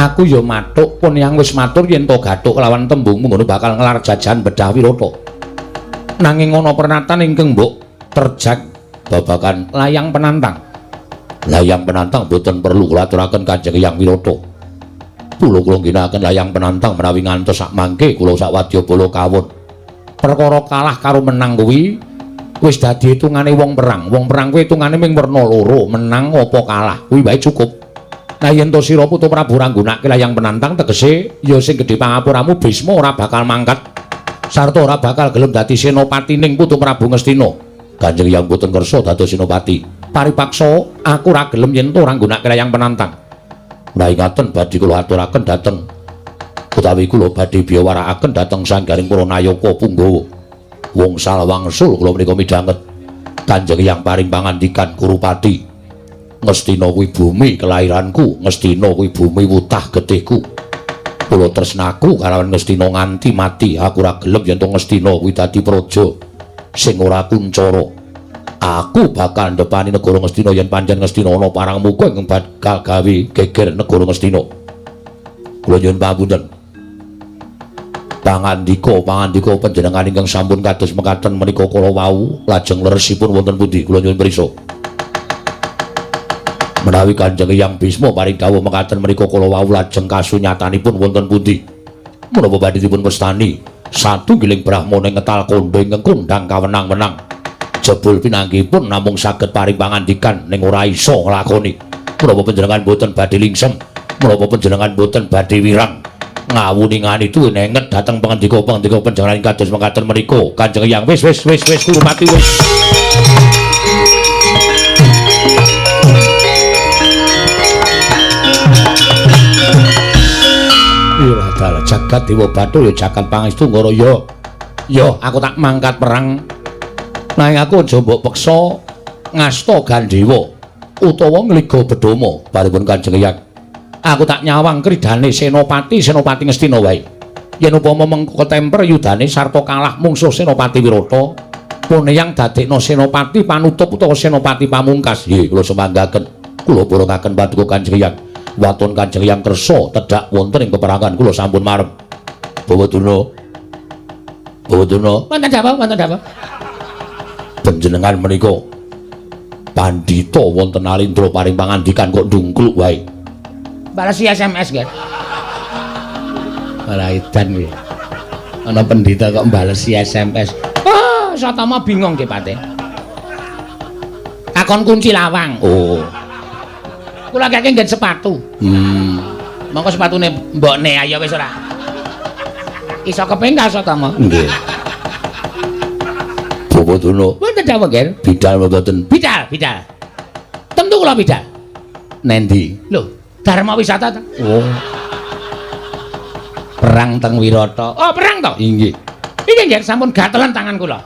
Aku ya matuk pun yang wis matur yen to gathuk lawan tembungmu ngono bakal ngelar jajahan bedah Wirata. Nanging ana pernatan ingkang mbok terjak babagan layang penantang. Layang penantang boten perlu kula aturaken Kanjeng Hyang Wirata. Kula kula ngginakaken layang penantang menawi ngantos sak mangke kula sak wadyabala kawon. Perkara kalah karo menang kuwi wis dadi hitungane wong perang. Wong perang kuwi hitungane ming werna loro, menang apa kalah. Kuwi wae cukup. Nah yen to sira Putu Prabu ora nggunakake layang penantang tegese ya sing gedhe pangapuramu Bisma ora bakal mangkat sarta ora bakal gelem dadi senopati ning Putu Prabu Ngastina. Kanjeng Hyang boten kersa dados senopati. Paripaksa aku ora gelem yen to ora nggunakake layang penantang. Nah ingaten badhe kula aturaken dhateng utawi kula badhe biyawarakaken dhateng sanggaring para nayaka punggawa. Wong salwangsul kula menika midhanget Kanjeng Hyang paring pangandikan Kurupati. Ngastina kuwi bumi kelahiranku, Ngastina kuwi bumi wutah getihku. Kula tresnaku kalawan Ngastina nganti mati. Aku ora gelem yen to Ngastina kuwi dadi praja sing ora kuncara. Aku bakal ndepani negara Ngastina yen pancen Ngastina ana parang muka ingkang bakal gawe geger negara Ngastina. Kula nyuwun pangapunten. Pangandika panjenengan ingkang sampun kados mekaten menika kala wau lajeng leresipun wonten pundi? Kula nyuwun prisa. Menawi Kanjeng Hyang Bisma paring dawuh mekaten menika kala wau lajeng kasunyatanipun wonten pundi? Menapa badhe dipun wastani satunggiling brahmana ngetal kandha ingkang kondhang kawenang-wenang. Jebul pinanggihipun namung saged paring pangandikan ning ora iso nglakoni. Menapa panjenengan boten badhe lingsem? Menapa panjenengan boten badhe wirang? Ngawuningani tuwin enget dhateng pangandika-pangandika panjenengan kados mekaten menika. Kanjeng Hyang wis wis wis wis Kurupati wis. Dalah jagat Dewa Bathara ya jagat pangestu ngara ya. Ya aku tak mangkat perang. Nanging aku aja mbok peksa ngasta Gandewa utawa ngliga Bedama baripun Kanjeng Hyang. Aku tak nyawang kridane Senopati Senopati Ngastina wae. Yen upama mengko ketemper yudane sarta kalah mungsuh Senopati Wirata, puneyang dadekno Senopati panutup utawa Senopati pamungkas. Nggih, kula semanggaken. Kula borongaken paduka Kanjeng Hyang. Waton Kanjeng Hyang kersa tedhak wonten ing peperangan kula sampun marem. Bawa Durna. Bawa Durna. Wonten dawuh, wonten dawuh. Panjenengan menika pandhita wonten Alindra paring pangandikan kok ndungkluk wae. Balesi SMS nggih. Ora edan kuwi. Ana pendhita kok balesi SMS. Oh, Satama bingung nggih Pate. Takon kunci lawang. Oh. Kula keke nggen sepatu. Mongko sepatune mbokne ayo wis ora. Iso kepengkal Satama. Nggih. Bapak Durna. Wonten dawuh nggih. Bidal mboten? Bidal, bidal. Tentu kula bidal. Nendi? Lho, Dharma Wisata ta? Oh. Perang teng Wirata. Oh, perang to? Inggih. Iki nggih sampun gatelen tangan kula.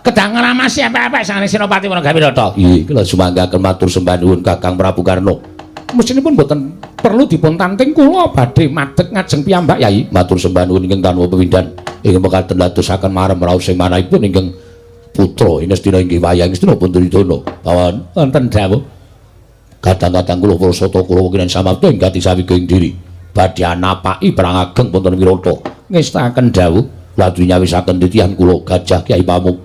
Kedang ngramasi apik-apik sangane Senopati Wanaga Wirata. Nggih, kula sumanggaken matur sembah nuwun Kakang Prabu Karna. Mestinipun mboten perlu dipun tanting kula badhe madeg ngajeng piyambak Yai. Matur sembah nuwun ingkang tanpa pepindhan. Ingkang mekaten dadosaken marem raos sing manahipun ingkang putra Ngastina inggih wayang Ngastina pun Duryudana. Pawan wonten dawuh. Kadang-kadang kula para sata kula kinen samapta ing gati sawiga ing diri. Badhe anapaki perang ageng wonten Wirata. Ngestakaken dawuh lajeng nyawisaken titihan kula Gajah Kyai Pamuk.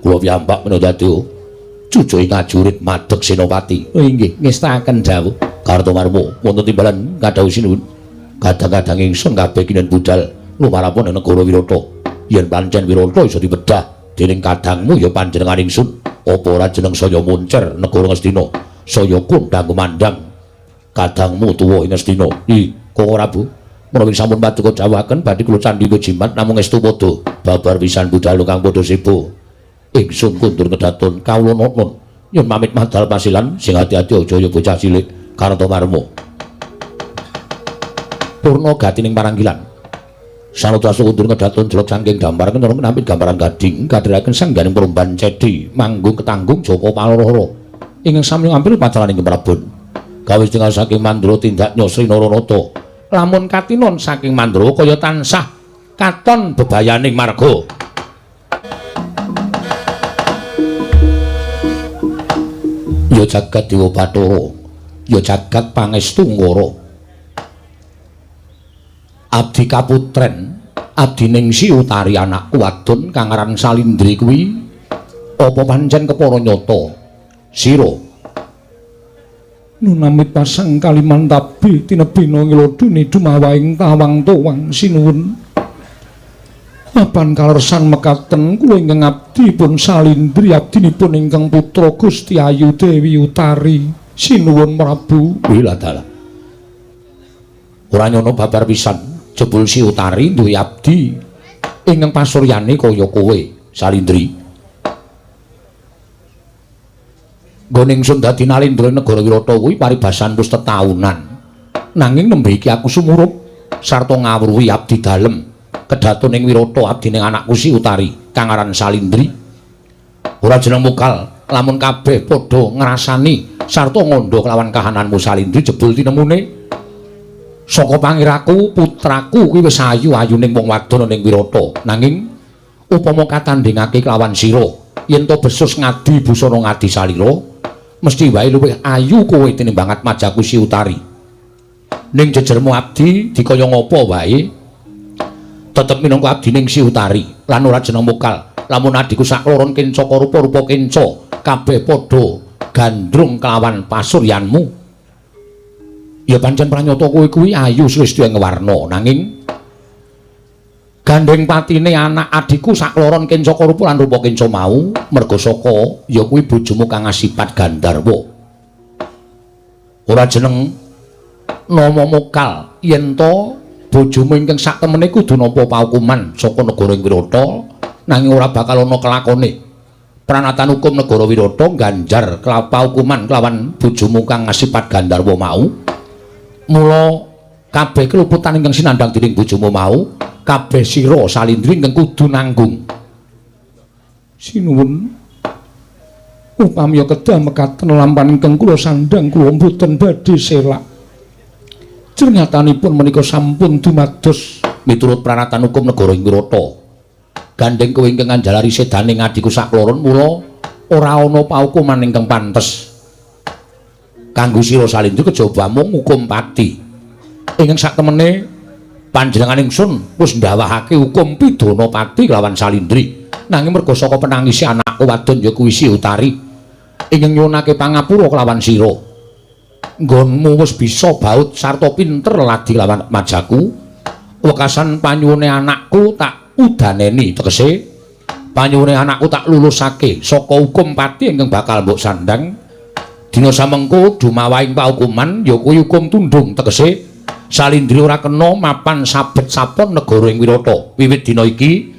Kula piyambak menawa dadi cucuke ngajurit madeg senopati. Oh inggih, ngestakaken dawuh. Kartomarma wonten timbalan kadhawuh sinuwun. Kadang-kadang ingsun kabeh kinen budal lumarapun ing negara Wirata. Yen pancen Wirata iso dibedah dening kadangmu ya panjenengan ingsun. Apa ora jeneng saya moncer negara Ngastina, saya kondang kumandang kadangmu tuwa ing Ngastina. I, kok ora Bu? Menawi sampun paduka dawuhaken badhe kula candhi jimat namung estu padha babar pisan budal kang padha sebo. Ingsun kundur kedaton kawula nuwun. Nyun pamit madal pasilan sing ati-ati aja ya bocah cilik Kartomarma. Purna gatining paranggilan. Sanata kundur kedaton jelok saking gambar kenerung nampit gambaran gading kadhiraken sangganing peromban cedi manggung ketanggung Joko Paloro ingkang sami ampil pacaraning Prabon. Gawe setengah saking Mandra tindak Sri Naranata. Lamun katinon saking Mandra kaya tansah katon bebayaning marga. Ya jagat Dewa Bathara, ya jagat Pangestu Ngara. Abdi kaputren, abdi Ningsi Utari anakku wadon kang aran Salindri kuwi apa pancen kepara nyata sira? Nunamit pasang Kalimantabi tinebina nglodune dumawaing tawang towang sinuwun. Apan kalersan mekaten kula ingkang abdi pun Salindri abdinipun ingkang putra Gusti Ayu Dewi Utari sinuwun Prabu. Wiladalah. Ora nyono babar pisan jebul si Utari duwe abdi ingkang pasuryane kaya kowe Salindri. Nggone ingsun dadi nalindra negara Wirata kuwi paribasan wis tetaunan. Nanging nembe iki aku sumurup sarta ngawruhi abdi dalem kedaton ing Wirata abdine anakku si Utari kang aran Salindri. Ora jeneng mukal lamun kabeh padha ngrasani sarta ngandha kelawan kahananmu Salindri jebul tinemune saka pangiraku putraku kuwi wis ayu-ayuning wong wadon ning Wirata. Nanging upama katandhingake kelawan sira yen to besus ngadi busana ngadi salira mesti wae luwih ayu kowe tinimbang atmajaku si Utari. Ning jejermu abdi dikaya ngapa wae tetep minangka abdining si Utari lan ora jeneng mukal lamun adhiku sakloron kencaka rupa-rupa kenca kabeh padha gandrung kelawan pasuryanmu. Ya pancen pranyata kowe kuwi ayu sresti ing warna, nanging gandeng patine anak adhiku sakloron kencaka rupa lan rupa kenca mau merga saka ya kuwi bojomu kang asipat Gandharwa. Ora jeneng nama mukal yen to bojomu ingkang saktemene kudu nampa paukuman saka negara Wirata nanging ora bakal ana kelakone. Pranatan hukum negara Wirata ganjar paukuman kelawan bojomu kang asipat Gandharwa mau. Mula kabeh keluputan ingkang sinandhang dening bojomu mau kabeh sira Salindri ingkang kudu nanggung. Sinuwun, upami kedah mekaten lampahan ingkang kula sandhang kula mboten badhe selak. Jernyatanipun menika sampun dumados miturut pranatan hukum negara Wirata. Gandeng kowe ingkang anjalari sedaning adhiku sakloron mula ora ana paukuman ingkang pantes kanggo sira Salindri kejaba mung hukum pati. Ingkang saktemene panjenengan ingsun wis ndawahake hukum pidana pati kelawan Salindri. Nanging merga saka penangisi anakku wadon ya kuwi si Utari ingkang nyuwunake pangapura kelawan sira. Nggonmu wis bisa baut sarta pinter ladi lawan majaku. Wekasan panyuwune anakku tak udaneni, tegese panyuwune anakku tak lulusake saka hukum pati ingkang bakal mbok sandhang. Dina samengko dumawaing paukuman ya kuwi hukum tundung, tegese Salindri ora kena mapan sabet sapon negara ing Wirata. Wiwit dina iki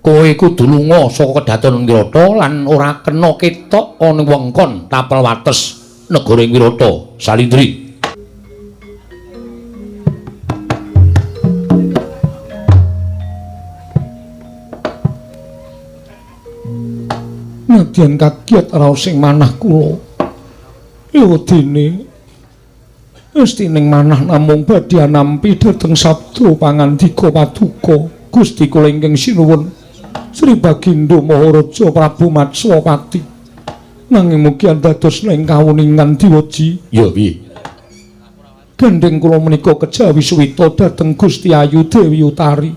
kowe kudu lunga saka kedaton Wirata lan ora kena ketok ana wengkon tapel wates negara ing Wirata. Salindri. Nadyan kaget raos ing manah kula. Ewadene estining manah namung badhe anampi dhateng sabda pangandika paduka Gusti kula ingkang sinuwun Sri Bagindo Maharaja Prabu Matswapati. Nanging mugi andados ing kawuningan diweji. Ya piye? Gandeng kula menika kejawi suwita dhateng Gusti Ayu Dewi Utari.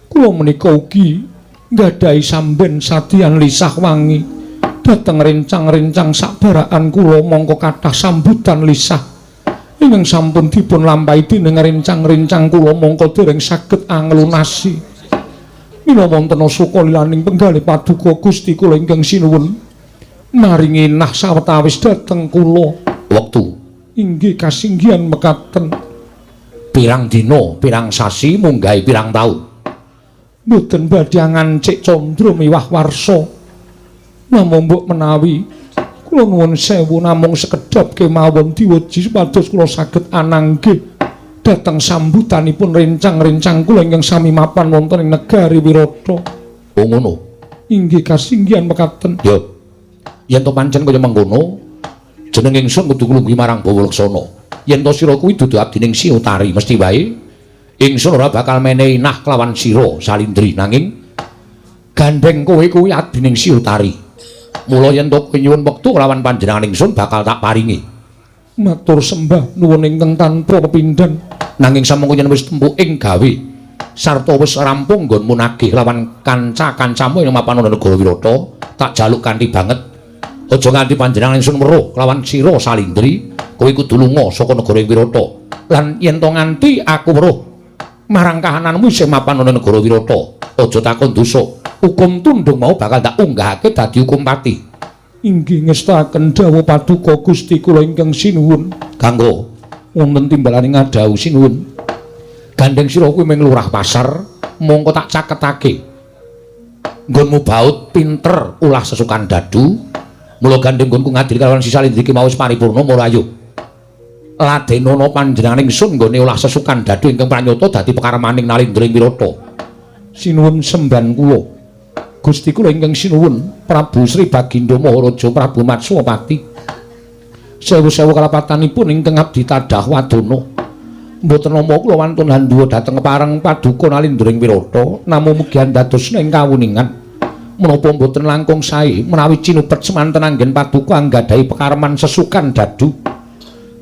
Kula menika ugi nggadahi samben sadian lisah wangi dhateng rencang-rencang sakbarakan kula mongko kathah sambutan lisah ingkang sampun dipun lampahi dening rencang-rencang kula mongko dereng saged anglunasi. Mila wonten suka lilaning penggalih paduka Gusti kula ingkang sinuwun maringi nah sawetawis dhateng kula. Wektu inggih kasinggihan mekaten. Pirang dina, pirang sasi, munggahi pirang taun. Mboten badhe ngancik candra miwah warsa. Namung mbok menawi kula nuwun sewu namung sekedhap kemawon diweji supados kula saged ananggih dhateng sambutanipun rencang-rencang kula ingkang sami mapan wonten ing negari Wirata. Oh ngono. Inggih kasinggihan mekaten. Ya. Yen to pancen kaya mengkono, jeneng ingsun kudu nglungguhi marang Bawa Laksana. Yen to sira kuwi dudu abdining Si Utari, mesti wae ingsun ora bakal menehi nah kelawan sira Salindri, nanging gandeng kowe kuwi abdining Si Utari. Mula yen to kowe nyuwun wektu kelawan panjenengan ingsun bakal tak paringi. Matur sembah nuwun ingkang tanpa pepindhan. Nanging samangka yen wis tempuh ing gawe sarta wis rampung nggonmu nagih lawan kanca-kancamu ing mapan ana negara Wirata, tak jaluk kanthi banget. Aja nganti panjenengan ingsun weruh kelawan sira Salindri, kowe kudu lunga saka negara Wirata. Lan yen to nganti aku weruh marang kahananmu isih mapan ana negara Wirata, aja takon dosa. Hukum tundung mau bakal tak unggahake dadi hukum pati. Inggih ngestakaken dawuh paduka Gusti kula ingkang sinuwun. Kanggo wonten timbalane ngadhawuh sinuwun. Gandeng sira kuwi mung lurah pasar, mongko tak caketake. Nggonmu baut pinter ulah sesukan dadu. Mula gandeng nggonku ngadili kalawan Si Salindri ki mau wis paripurna, mula ayo. Ladenono panjenengan ingsun nggone olah sesukan dadu ingkang pranyata dadi pekarmaning Nalindra ing Wirata. Sinuwun semban kula. Gusti kula ingkang sinuwun Prabu Sri Bagindo Maharaja Prabu Matswapati. Sewu-sewu kalapatanipun ingkang abdi tadah wadana. Mboten nampa kula wantun handuwa dhateng kepareng paduka Nalindra ing Wirata, namung mugi andadosna ing kawuningan. Menapa mboten langkung sae menawi cinupet semanten anggen paduka anggadhahi pekarman sesukan dadu.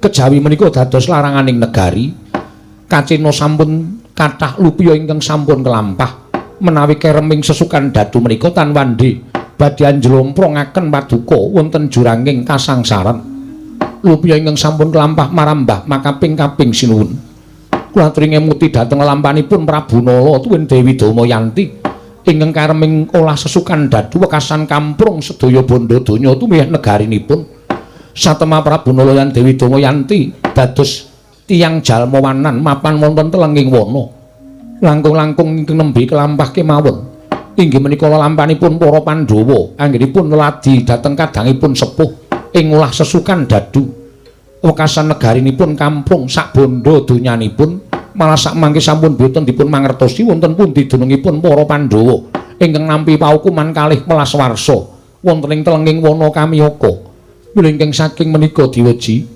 Kejawi menika dados laranganing negari. Kacena sampun kathah lupiya ingkang sampun kelampah. Menawi kereming sesukan dadu menika tan wandhi badhe njlomprongaken paduka wonten juranging kasangsaran. Lupiya ingkang sampun kelampah marambah makaping-kaping sinuwun. Kula aturi ngemuti dhateng lampanipun Prabu Nala tuwin Dewi Damayanti ingkang kareming olah sesukan dadu wekasan kamprung sedaya bondo donya tumiyah negarinipun. Satema Prabu Nala lan Dewi Damayanti dados tiyang jalma wanan mapan wonten telenging wana. Langkung-langkung ingkang nembe kelampah kemawon inggih menika lampanipun para Pandhawa anggenipun ladi dhateng kadangipun sepuh ing olah sesukan dadu. Wekasan negarinipun kamprung sak bondo donyanipun malah sak mangke sampun boten dipun mangertosi wonten pundi dunungipun para Pandhawa ingkang nampi paukuman kalih welas warsa wonten ing telenging wana Kamiyaka. Mila ingkang saking menika diweji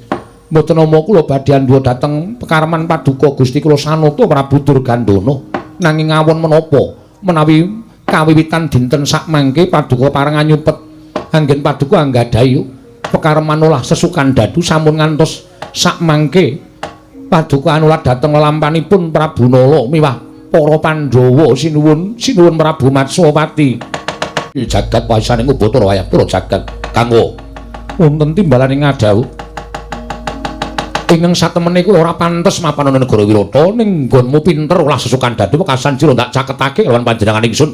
mboten nama kula badhe andhuwa dhateng pekarman paduka Gusti kula Sanata Prabu Durgandana, nanging awon menapa menawi kawiwitan dinten sak mangke paduka pareng anyupet anggen paduka anggadhahi pekarman olah sesukan dadu sampun ngantos sak mangke paduka anulat dhateng lampanipun Prabu Nala miwah para Pandhawa. Sinuwun sinuwun Prabu Matswapati. Jagat wasaning Ubatara wayah pura jagat. Kanggo wonten timbalane ngadhawuh ingkang satemene kuwi ora pantes mapan ana negara Wirata, ning nggonmu pinter olah sesukan dadu wekasan sira tak caketake lawan panjenengan ingsun.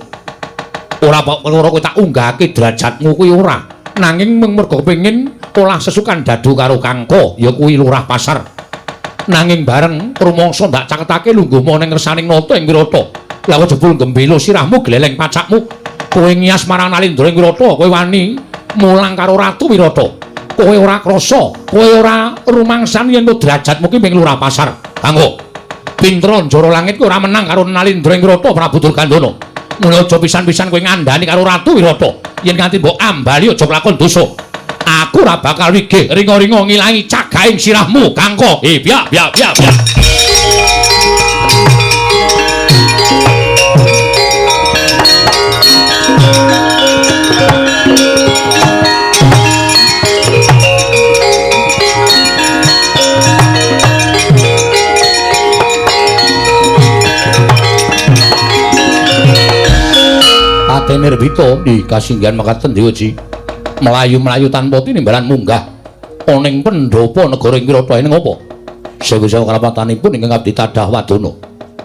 Ora ora kowe tak unggahake derajatmu kuwi ora, nanging mung merga kepengin olah sesukan dadu karo Kangko ya kuwi lurah pasar. Nanging bareng rumangsa ndak caketake lungguhmu ning ngersaning nata ing Wirata. Lah jebul gembelo sirahmu gleleng pacakmu, kowe ngias marang Nalindra ing Wirata, kowe wani mulang karo Ratu Wirata. Kowe ora krasa, kowe ora rumangsan yen derajatmu ki ming lurah pasar. Kanggo pinter njara langit kowe ora menang karo Nalindra ing Wirata Prabu Durgandana. Mula aja pisan-pisan kowe ngandani karo Ratu Wirata. Yen nganti mbok ambali aja kelakon dosa. Aku ora bakal wigih ringa-ringa ngilangi cagaing sirahmu, Kangko. Biak biak biak biak. Paten Nirbita di kasinggihan mekaten diuji. Melayu-melayu tanpa tinimbalan munggah ana ing pendhapa negara ing Wirata ing apa? Sewu-sewu kalapatanipun ingkang abdi tadah wadana.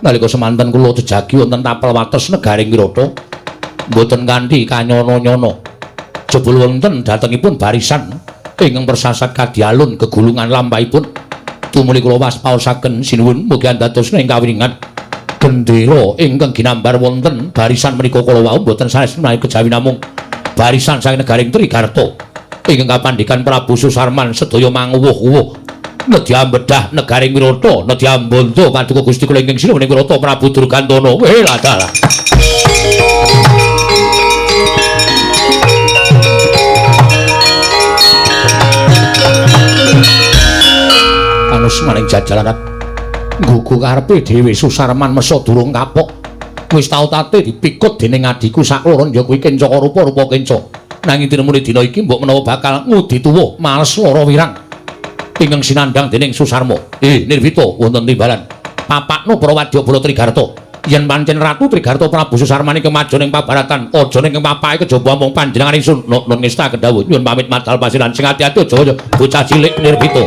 Nalika semanten kula jejagi wonten tapel wates negaring Wirata mboten kanthi kanyono-nyono. Jebul wonten datengipun barisan ingkang persasat kadhi alun gegulungan lampahipun. Tumuli kula waspaosaken sinuwun mugi andadosna ing kawiningan gendera ingkang ginambar wonten barisan menika kala wau mboten sanes menawi kejawi namung barisan saking negaring Trigarta ingkang kapandikan Prabu Susarman sedaya manguwuh-uwuh nedya bedah negaring Wirata nedya mbondo paduka Gusti kula ingkang sinuwun ing Wirata Prabu Durgantana. Weh ladalah. Panus maring jajaran nggugu karepe dhewe Susarman mesa durung kapok. Wis tau tate dipikut dening adhiku sakloron ya kuwi Kenca rupa-rupa Kenca. Nanging tinemune dina iki mbok menawa bakal ngudi tuwa males lara wirang ingkang sinandhang dening Susarma. Nirwita wonten timbalan. Papakno para wadyabala Trigarta. Yen pancen Ratu Trigarta Prabu Susarman iki kemajon ing pabaratan, aja ning papake kejaba mung panjenengan ingsun. Nun ngestakaken dawuh nyuwun pamit madal pasiran sing ati-ati aja bocah cilik Nirwita.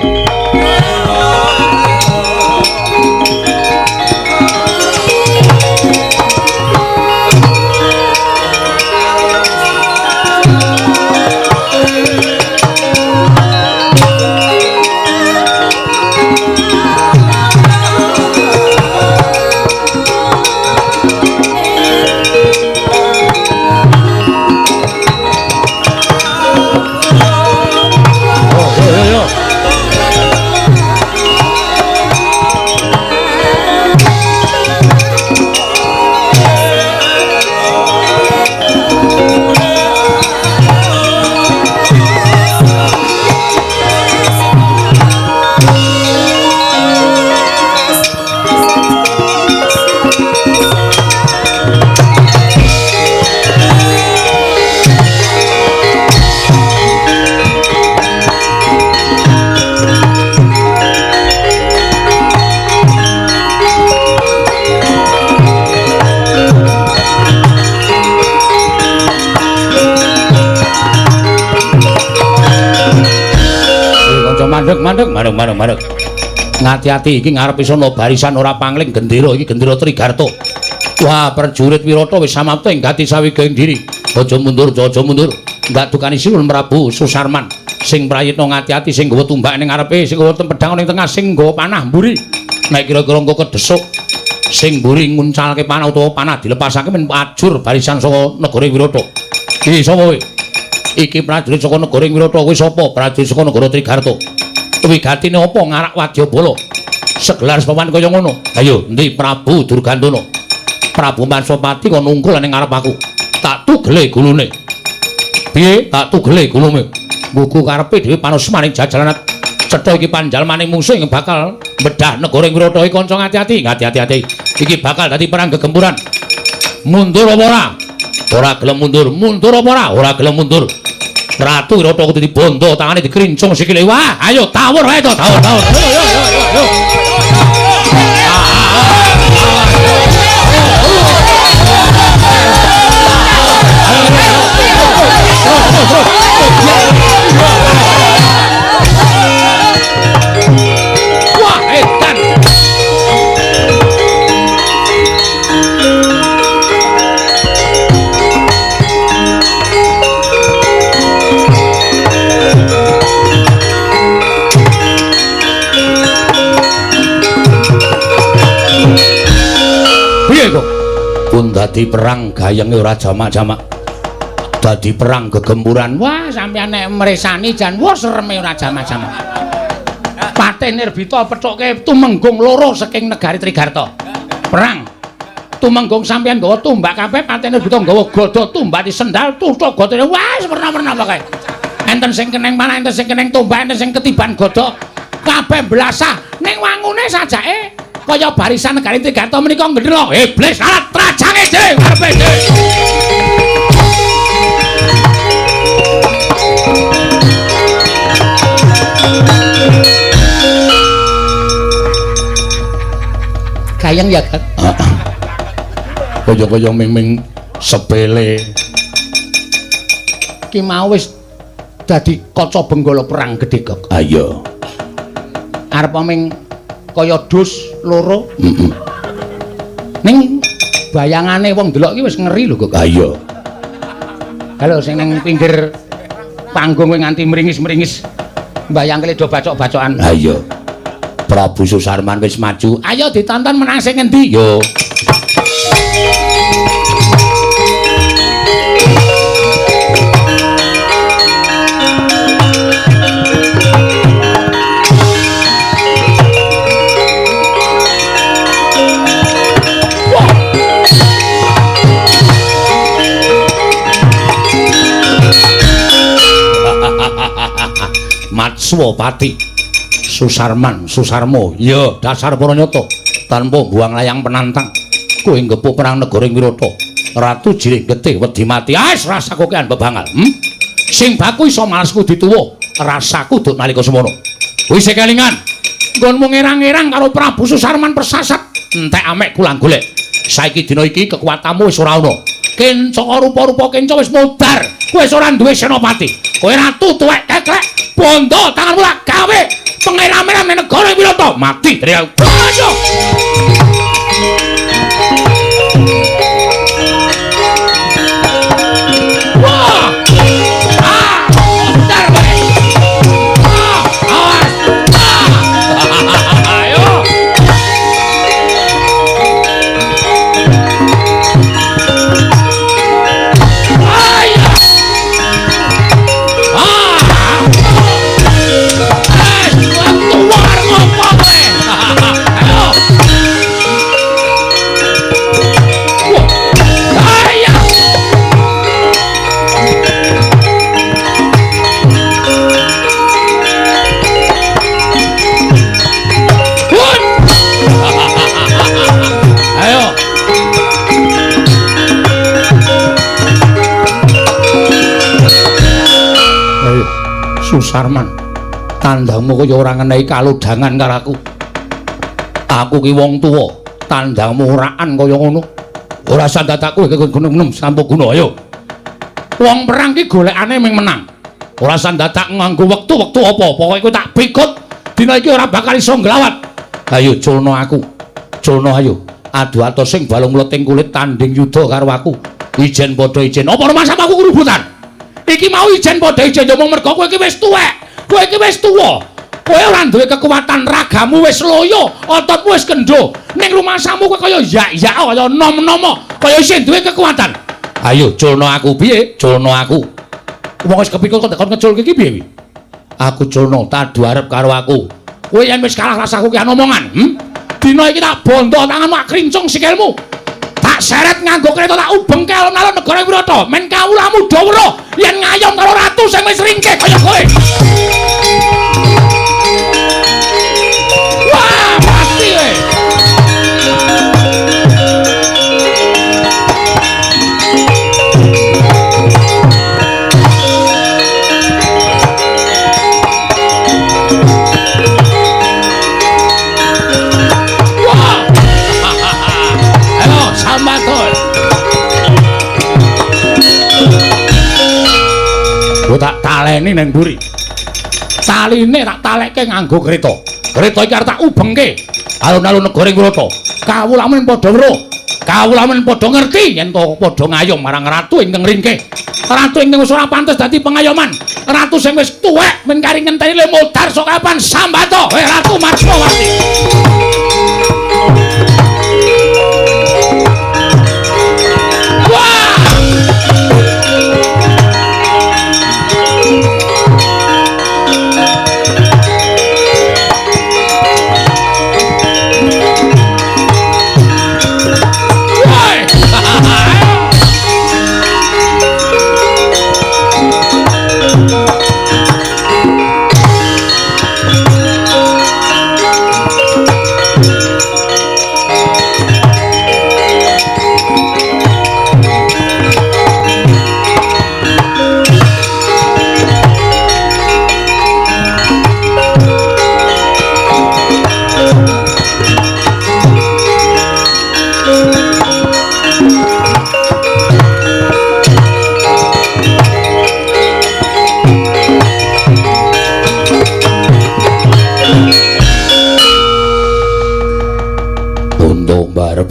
Mandek, mandek, mandek, mandek. Ngati-ati iki ngarep iso ana barisan ora pangling gendera iki gendera Trigarta. Wah, prajurit Wirata wis samapta ing gati sawigaing diri. Aja mundur, aja mundur. Ndak dukani sinuwun Prabu Susarman. Sing prayitna ngati-ati sing nggawa tumbak ning ngarepe, sing nggawa pedhang ning tengah, sing nggawa panah mburi. Nek kira-kira engko kedesuk sing mburi nguncalke panah utawa panah dilepasake men ajur barisan saka negara Wirata. Iki sapa kowe? Iki prajurit saka negara Wirata kuwi sapa? Prajurit saka negara Trigarta. Wigatine apa ngarak wadyabala? Segelar sepawan kaya ngono. Ayo, endi Prabu Durgantana? Prabu Mansopati kon nungkul ning ngarep aku. Tak tugele gulune. Piye? Tak tugele gulune. Nggugu karepe dhewe panus maring jajaran cetha iki panjalmaning mungsuh ing bakal bedah negara Wirata iki kanca ngati-ati, ngati-ati. Iki bakal dadi perang gegempuran. Mundur apa ora? Ora gelem mundur. Mundur apa ora? Ora gelem mundur. Ratu Wirata kudu dibondo, tangane dikrincung sikile. Wah, ayo tawur wae to, tawur, tawur. Ayo, ayo, ayo, ayo. Wah, edan. Pun dadi perang gayenge ora jamak-jamak. Dadi perang gegempuran. Wah, sampeyan nek mresani jan wah sereme ora jamak-jamak. Patih Nirbita pethuke tumenggung loro saking negari Trigarta. Perang. Tumenggung sampeyan nggawa tumbak kabeh, Patih Nirbita nggawa gada tumbak disendal tutuk godane. Wah, werna-werna pokoke. Enten sing keneng panah, enten sing keneng tumbak, enten sing ketiban gada. Kabeh blasah ning wangune sajake kaya barisan negari Trigarta menika ngendhelok. Iblis alat trajange dhewe karepe dhewe. Kayang ya, Kang. Kaya-kaya ming-ming sepele. Ki mau wis dadi kaca benggala perang gedhe, Gok. Ha iya. Arep ming kaya dus loro. Ning bayangane wong delok iki wis ngeri lho kok. Ha iya. Kalau sing nang pinggir panggung kowe nganti mringis-mringis mbayangke do bacok-bacokan. Ha iya. Prabu Susarman wis maju. Ayo ditonton menang sing ngendi? Yo. Matswapati Susarman Susarmo, ya dasar para nyata tanpa buang layang penantang kowe nggepuh perang negara ing Wirata. Ratu jirih getih wedi mati. Ais rasaku kean bebangal. Sing baku iso malesku dituwa, rasaku duk nalika semono. Kuwi isih kelingan nggonmu ngerang-ngerang karo Prabu Susarman persasat entek amek kulang golek. Saiki dina iki kekuatanmu wis ora ana. Kenca rupa-rupa kenca wis mudhar. Kowe wis ora duwe senopati. Kowe ratu tuwek keklek, bondo tanganmu tak gawe pengeram-eram ning negara Wirata. Mati teriak. Aduh. Wah. Ah, mudhar kowe. Ah, awas. Ah. Ayo. Susarman, tandangmu kaya ora ngenehi kalodhangan karo aku. Aku ki wong tuwa, tandangmu oraan kaya ngono. Ora sandadak kowe gunung sampun guna ayo. Wong perang ki golekane mung menang. Ora sandadak nganggo wektu-wektu apa, pokoke kowe tak pikut dina iki ora bakal iso nglawat. Ayo culno aku. Culno ayo. Adu atos sing balung mleting kulit tanding yuda karo aku. Ijen padha ijen. Apa rumangsamu aku kerubutan? Iki mau ijen padha ijen ya mung mergo kowe iki wis tuwek. Kowe iki wis tuwa. Kowe ora duwe kekuatan, ragamu wis loyo, ototmu wis kendho. Ning rumangsamu kowe kaya yak-yak, kaya nom-nomo, kaya isih duwe kekuatan. Ayo culno aku piye? Culno aku. Wong wis kepikul kok kon ngeculke iki piye? Aku culno tadu arep karo aku. Kowe yen wis kalah rasaku ki omongan, Dina iki tak bondo tanganmu, tak krincung sikilmu. Tak seret nganggo kereta tak ubengke alun-alun negara Wirata. Men kawulamu do weruh yen ngayom karo ratu sing wis ringkih kaya kowe. Wah, pasti kowe. Wah. Ayo sambatul. Ku tak taleni nang mburi. Taline tak talekke nganggo kereta. Kereta iki arep tak ubengke alun-alun negara Wirata. Kawulamu padha weruh. Kawulamu padha ngerti yen to padha ngayom marang ratu ingkang ringkih. Ratu ingkang wis ora pantes dadi pengayoman. Ratu sing wis tuwek men kari ngenteni le modar sok kapan sambato. Hei Ratu Matswawati. Wah!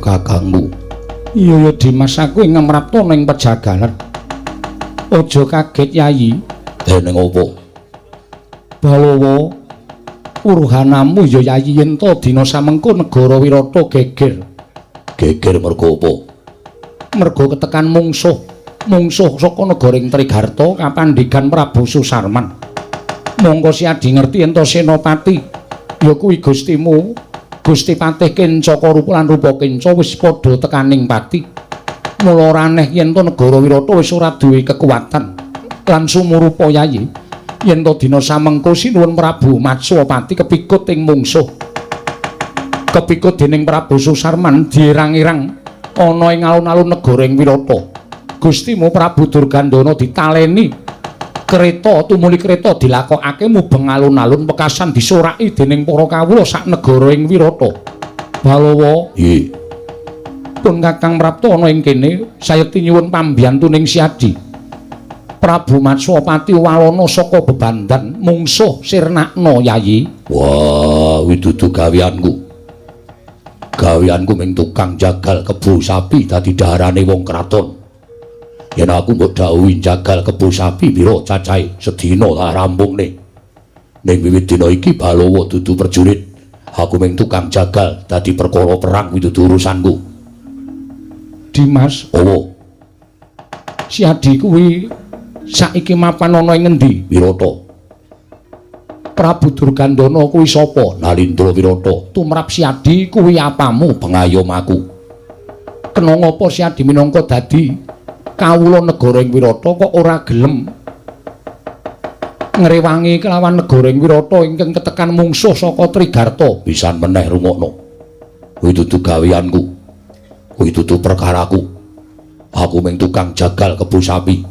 kakangku. Iya ya Dimas, aku ing ngemrapta ning pejagalan. Aja kaget Yayi. Dening opo? Balawa uruhanamu ya Yayi yen to dina samengko negara Wirata geger. Geger mergo apa? Mergo ketekan mungsuh. Mungsuh saka negara ing Trigarta kapandigan Prabu Susarman. Mongko Siadi ngerti yen to senopati ya kuwi Gustimu Gusti Patih Kencaka Rupa lan Rupa Kenca wis padha tekaning pati. Mula ora aneh yen to negara Wirata wis ora duwe kekuatan lan sumurupa Yayi yen to dina samengko sinuwun Prabu Matswapati kepikut ing mungsuh. Kepikut dening Prabu Susarman dierang-erang ana ing alun-alun negara ing Wirata. Gustimu Prabu Durgandana ditaleni kereta tumuli kereta dilakokake mubeng alun-alun pekasan disoraki dening para kawula sak negara ing Wirata. Balawa, nggih. Pun Kakang prapta ana ing kene sayekti nyuwun pambiyantuning Siadi. Prabu Matswapati walana saka bebandan mungsuh sirnakna Yayi. Wah, kuwi dudu gaweanku. Gaweanku mung tukang jagal kebo sapi dadi daharane wong kraton. Yen aku mbok dawuhi jagal kebo sapi pira cacahe sedina tak rampungne. Ning wiwit dina iki Balawa dudu prajurit. Aku mung tukang jagal dadi perkara perang kuwi dudu urusanku. Dimas, owo. Siadi kuwi saiki mapan ana ing ngendi? Wirata. Prabu Durgandana kuwi sapa? Nalindra Wirata. Tumrap Siadi kuwi apamu? Pengayom aku. Kena ngapa Siadi minangka dadi kawula negara ing Wirata kok ora gelem ngrewangi kelawan negara ing Wirata ingkang ketekan mungsuh saka Trigarta? Pisan meneh rungokno. Kuwi dudu gaweanku. Kuwi dudu perkaraku. Aku mung tukang jagal kebo sapi.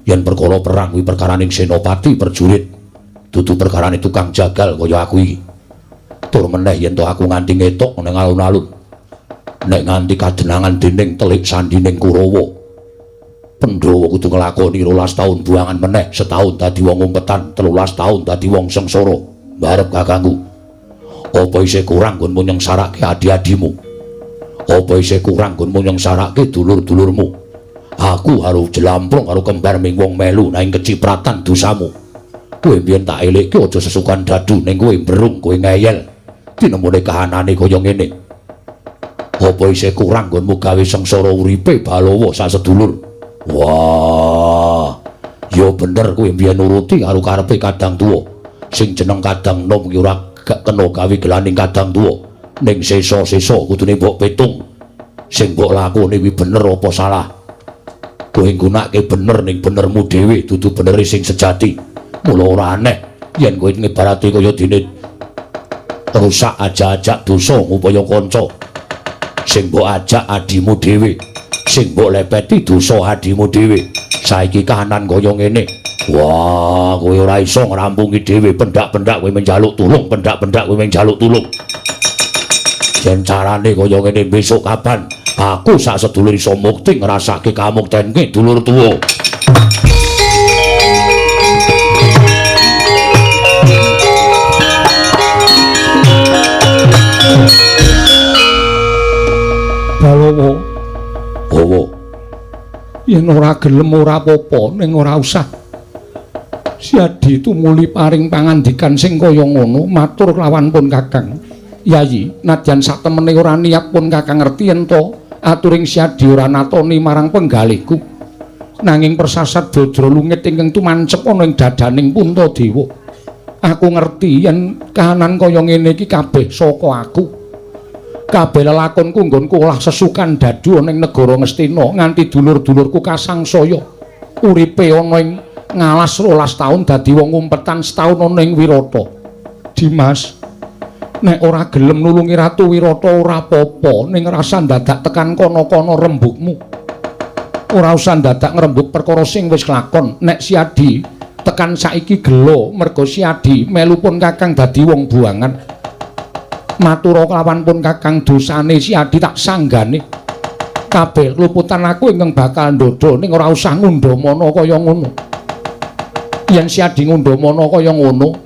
Yen perkara perang kuwi perkaraning senopati prajurit. Dudu perkarane tukang jagal kaya aku iki. Tur meneh yen to aku nganti ngetok ning alun-alun. Nek nganti kadenangan dening telik sandining Kurawa. Pandhawa kudu nglakoni 12 taun buangan meneh, setahun dadi wong umpetan, 13 taun dadi wong sengsara. Barep kakangku. Apa isih kurang nggonmu nyengsarake adi-adimu? Apa isih kurang nggonmu nyengsarake dulur-dulurmu? Aku karo jelamprung karo kembar ming wong melu nang kecipratan dosamu. Kowe mbiyen tak elekke aja sesukan dadu ning kowe mbrung, kowe ngeyel. Tinemune kahanane kaya ngene. Apa isih kurang nggonmu gawe sengsara uripe Balawa sak sedulur? Wah, ya bener kowe mbiyen nuruti karo karepe kadang tuwa. Sing jeneng kadang nom ki ora kena gawe gelaning kadang tuwa. Ning sesa-sesa kudune mbok pitung. Sing mbok lakoni kuwi bener apa salah? Kowe nggunakake bener ning benermu dhewe dudu benere sing sejati. Mula ora aneh yen kowe ngibarate kaya dene rusak ajak-ajak dosa ngupaya kanca. Sing mbok ajak adimu dhewe. Sing mbok lepeti dosa adimu dhewe. Saiki kahanan kaya ngene. Wah, kowe ora iso ngrampungi dhewe, pendak-pendak kowe njaluk tulung, pendak-pendak kowe njaluk tulung. Yen carane kaya ngene besok kapan aku sak sedulur iso mukti ngrasake kamuktenke dulur tuwa. Balawa, owo. Yen ora gelem ora apa-apa, ning ora usah Siadi tumuli paring pangandikan sing kaya ngono matur kelawan pun Kakang. Yayi, nadyan satemene ora niat pun Kakang ngerti yen to aturing Siadi ora natoni marang penggalihku. Nanging persasat bajra lungit ingkang tumancep ana ing dadaning Puntadewa. Aku ngerti yen kahanan kaya ngene iki kabeh saka aku. Kabeh lelakonku nggonku olah sesukan dadu ana ing negara Ngastina nganti dulur-dulurku kasangsaya. Uripe ana ing ngalas 12 taun dadi wong umpetan setahun ana ing Wirata. Dimas, nek ora gelem nulungi Ratu Wirata ora apa-apa, ning rasa dadak tekan kono-kono rembugmu. Ora usah dadak ngrembug perkara sing wis kelakon. Nek Siadi tekan saiki gelo mergo Siadi melu pun Kakang dadi wong buangan. Matura kelawan pun Kakang dosane Siadi tak sanggane. Kabeh luputan aku ingkang bakal ndodho ning ora usah ngundhamana kaya ngono. Yen Siadi ngundhamana kaya ngono,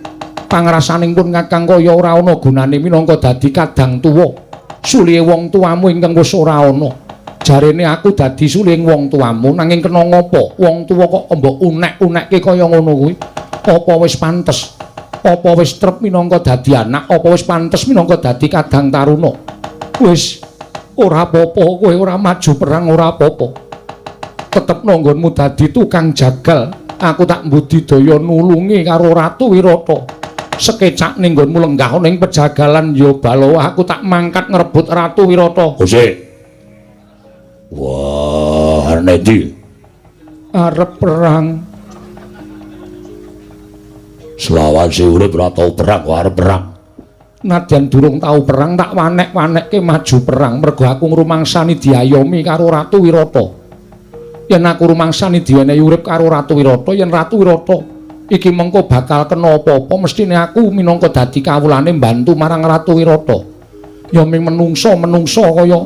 pangrasaning pun Kakang kaya ora ana gunane minangka dadi kadang tuwa. Sulihe wong tuamu ingkang wis ora ana. Jarene aku dadi sulihe wong tuamu nanging kena ngopo? Wong tuwa kok mbok unek-unekke kaya ngono kuwi. Apa wis pantes? Apa wis trep minangka dadi anak? Apa wis pantes minangka dadi kadang taruna? Wis ora apa-apa, kowe ora maju perang ora apa-apa. Tetep nanggonmu dadi tukang jagal. Aku tak mbudidaya nulungi karo Ratu Wirata. Sekecak ning nggonmu lenggah ana ing pejagalan ya Balawa, aku tak mangkat ngrebut Ratu Wirata. Hose. Wah, arep endi? Arep perang. Selawase urip ora tau perang kok arep perang. Nadyan durung tau perang tak wanek-wanekke maju perang mergo aku ngrumangsani diayomi karo Ratu Wirata. Yen aku rumangsani diwenehi urip karo Ratu Wirata, yen Ratu Wirata iki mengko bakal kena apa-apa mestine aku minangka dadi kawulane mbantu marang Ratu Wirata. Ya ming menungso-menungso kaya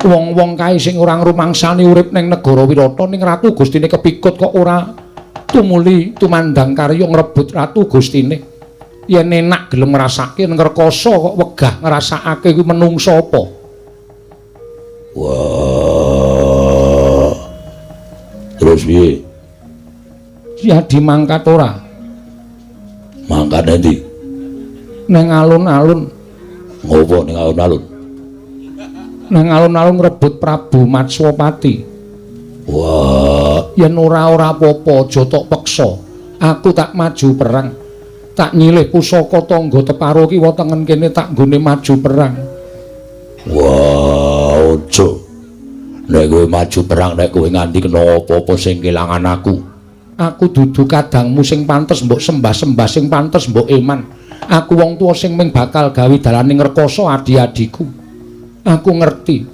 wong-wong kae sing ora ngrumangsani urip ning negara Wirata, ning Ratu Gustine kepikut kok ora tumuli tumandang karya ngrebut Ratu Gustine. Yen enak gelem ngrasake ngrekoso kok wegah ngrasakake kuwi menungso apa? Wah. Terus piye? Ya dimangkat ora? Mangkat endi? Neng alun-alun. Ngopo ning alun-alun? Neng alun-alun ngrebut Prabu Matswapati. Wah, yen ora-ora apa-apa aja tok peksa. Aku tak maju perang. Tak nyilih pusaka tangga teparo kiwa tengen kene tak nggone maju perang. Wah, aja. Nek kowe maju perang nek kowe nganti kena apa-apa sing kelangan aku. Aku dudu kadangmu sing pantes mbok sembah-sembah, sing pantes mbok eman. Aku wong tuwa sing ming bakal gawe dalane ngrekoso adi-adiku. Aku ngerti.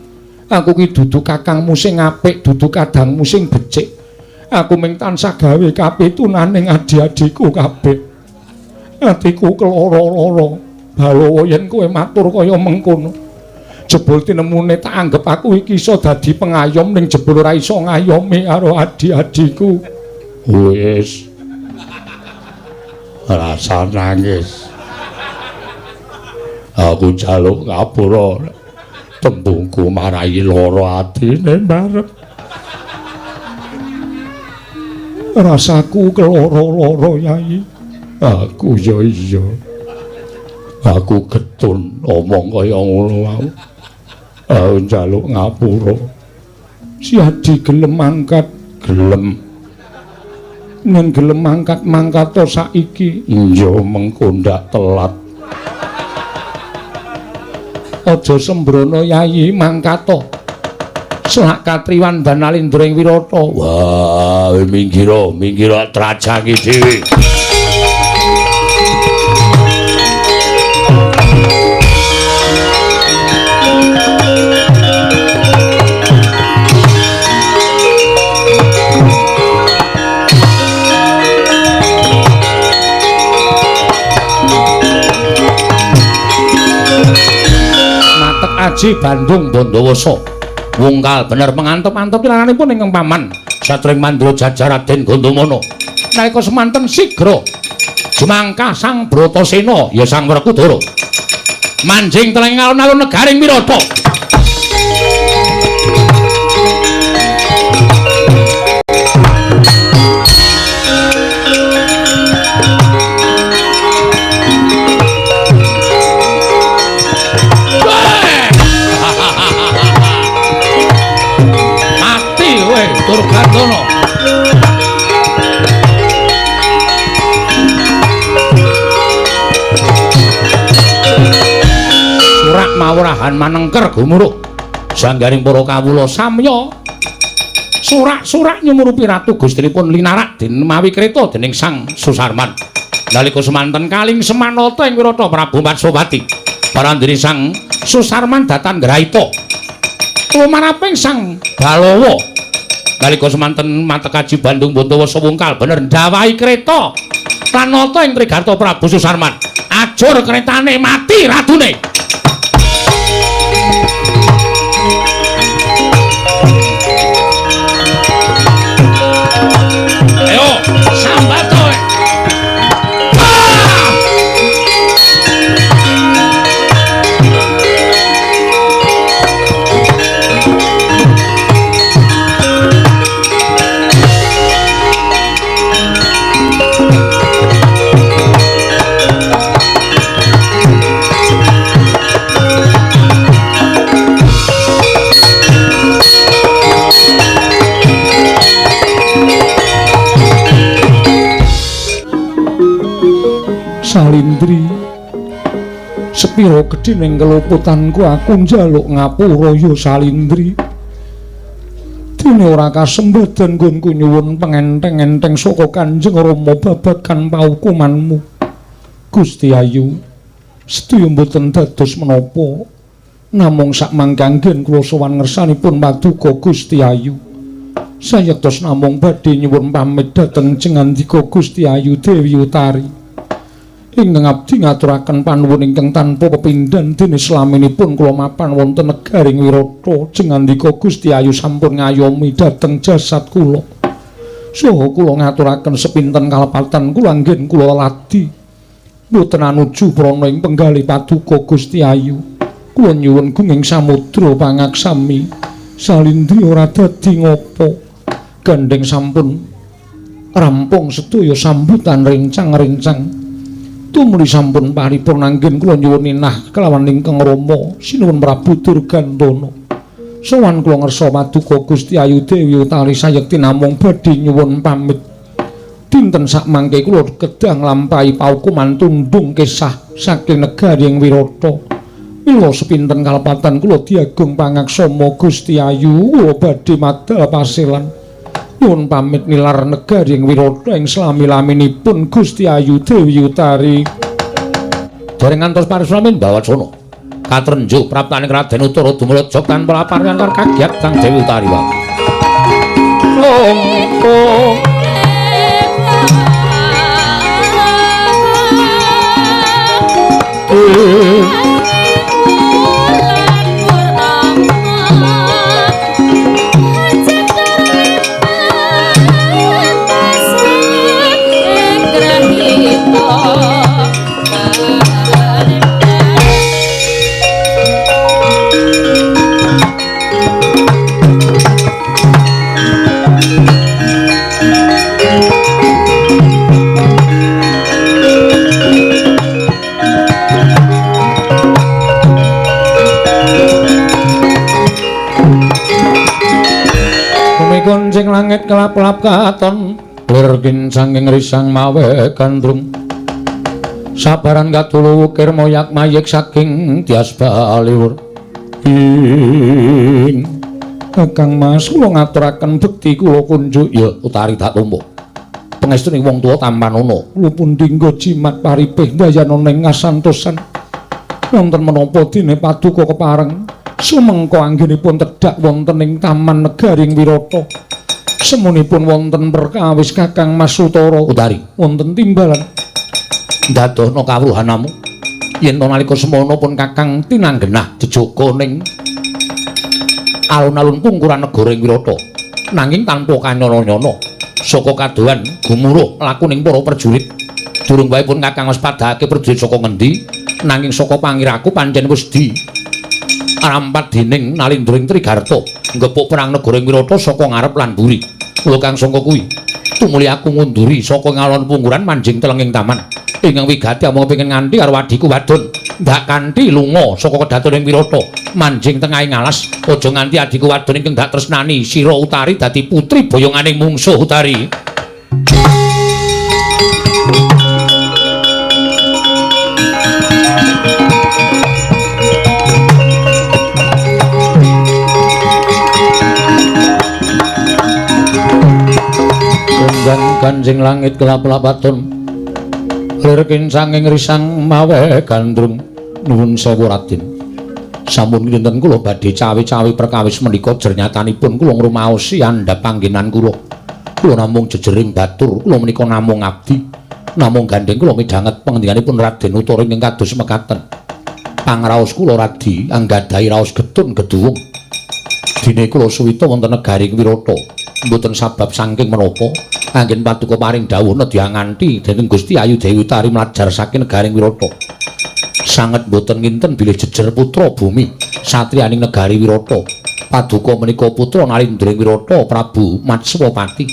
Aku ki dudu kakangmu sing apik, dudu kadangmu sing becik. Aku ming tansah gawe kapitunaning adi-adiku kabeh. Atiku keloro-loro. Balawa yen kowe matur kaya mengkono. Jebul tinemune tak anggep aku iki iso dadi pengayom ning jebul ora iso ngayomi karo adi-adiku. Wis. Rasa nangis. Aku njaluk ngapura. Tembungku marai lara atine barep. Rasaku keloro-loro, Yai. Aku ya iya. Aku getun omong kaya ngono wae. Aku njaluk ngapura. Si Adi gelem mangkat, gelem. Yen gelem mangkat mangkato saiki. Iya mengko ndak telat. Aja sembrono Yai, mangkato. Selak katriwan Danalindra ing Wirata. Wah, minggiro, minggiro trajangi dhewe. Aji Bandung Bondowoso wungkal bener pengantep-antep pilanganipun ingkang paman Satring Mandra Jajar Raden Gondomono. Nalika semanten sigra jumangkah Sang Bratasena ya Sang Werkudara manjing teleng alun-alun negaring Wirata. Durgandana. Surak mawurahan manengker gumuruh sanggaring para kawula samya. Surak-surak nyumurupi Ratu Gustinipun linarak den mawi kreta dening Sang Susarman. Nalika semanten kaling semanata ing Wirata Prabu Matswapati. Parandene Sang Susarman datan ngraita. Lumaraping Sang Balawa. Nalika semanten Matekaji Bandung Bondowoso wungkal bener ndawahi kreta pranata ing Trigarta Prabu Susarman. Ajur kretane mati ratune. Ayo sambat kowe. Ah! Sepira gedhening keluputanku aku njaluk ngapura ya Salindri. Dene ora kasembadan nggonku nyuwun pengenteng-enteng saka Kanjeng Rama babagan paukumanmu. Gusti Ayu, sedaya mboten dados menapa. Namung sakmangke anggen kula sowan ngersanipun paduka Gusti Ayu. Sayektos namung badhe nyuwun pamit dhateng jengandika Gusti Ayu Dewi Utari. Ingkang abdi ngaturaken panuwun ingkang tanpa pepindhan dene slaminipun kula mapan wonten negaring Wirata jengandika Gusti Ayu sampun ngayomi dhateng jasad kula. Saha kula ngaturaken sepinten kalepatan kula anggen kula ladi mboten anuju prana ing penggalih paduka Gusti Ayu. Kula nyuwun gunging samudra pangaksami. Salindri ora dadi ngopo. Gandeng sampun rampung sedaya sambutan rencang-rencang. Tumuli sampun paripurna anggen kula nyuwun ninah kelawan ingkang Rama sinuwun Prabu Durgandana. Sowan kula ngersa paduka Gusti Ayu Dewi Utari sayekti namung badhe nyuwun pamit. Dinten sakmangke kula kedah nglampahi paukuman tundhung kesah saking negari ing Wirata. Mila sepinten kalepatan kula diagung pangaksama Gusti Ayu kula badhe madal paselan. Nyuwun pamit nilar negari ing Wirata ing slami-laminipun Gusti Ayu Dewi Utari. Dereng ngantos parisulamin bawacana katrenjo praptaning Raden Utara dumraja tanpa laparan karo kagiat Kang Dewi Utari wae. Longkong Kuncing langit kelap-kelap katon lir kincanging risang mawe gandrung sabaran katulu wukir moyak mayik saking tias baliwur. Ing Kakang Mas kula ngaturaken bekti kula kunjuk. Ya Utari tak tampa pengestune wong tuwa tampanana. Kula pundi nggo jimat paripih ndayana ing ngasantosan wonten menapa dene paduka kepareng sumengko anggenipun tedhak wonten ing taman negaring Wirata. Semunipun wonten perkawis Kakang Mas Utara. Utari wonten timbalan ndadohna kawruhanamu yen to nalika semana pun Kakang tinanggenah jejaga ning alun-alun pungkuran negara ing Wirata nanging tanpa kanyana-nyana saka kadohan gumuruh lakuning para prajurit. Durung wae pun Kakang waspadake prajurit saka ngendi nanging saka pangiraku pancen wis di rampat dening Nalindra ing Trigarta nggepuk perang negara ing Wirata saka ngarep lan mburi. Kula kang sangka kuwi tumuli aku ngunduri saka ngalon pungkuran manjing telenging taman ingkang wigati amung pengin nganti karo adhiku wadon ndak kanthi lunga saka kedaton ing Wirata manjing tengahing alas aja nganti adhiku wadon ingkang dak tresnani sira Utari dadi putri boyonganing mungsuh Utari. Kanjeng langit kelap-lapaton lir kincanging risang mawe gandrung. Nuwun sewu Raden, sampun kinten kula badhe cawi-cawi perkawis menika jernyatanipun kula ngrumaosi andhap panggenan kula. Kula namung jejering batur, kula menika namung abdi, namung gandheng kula midhanget pangendhikanipun Raden Utara ingkang kados mekaten. Pangraos kula radi anggadhahi raos getun geduwung. Dene kula suwita wonten negari Wirata mboten sabab saking menapa anggen paduka paring dawuh nedya nganti dening Gusti Ayu Dewi Utari mlajar saking negaring Wirata. Sanget mboten nginten bilih jejer putra bumi satriyaning negari Wirata. Paduka menika putra Nalindra Wirata Prabu Matswapati.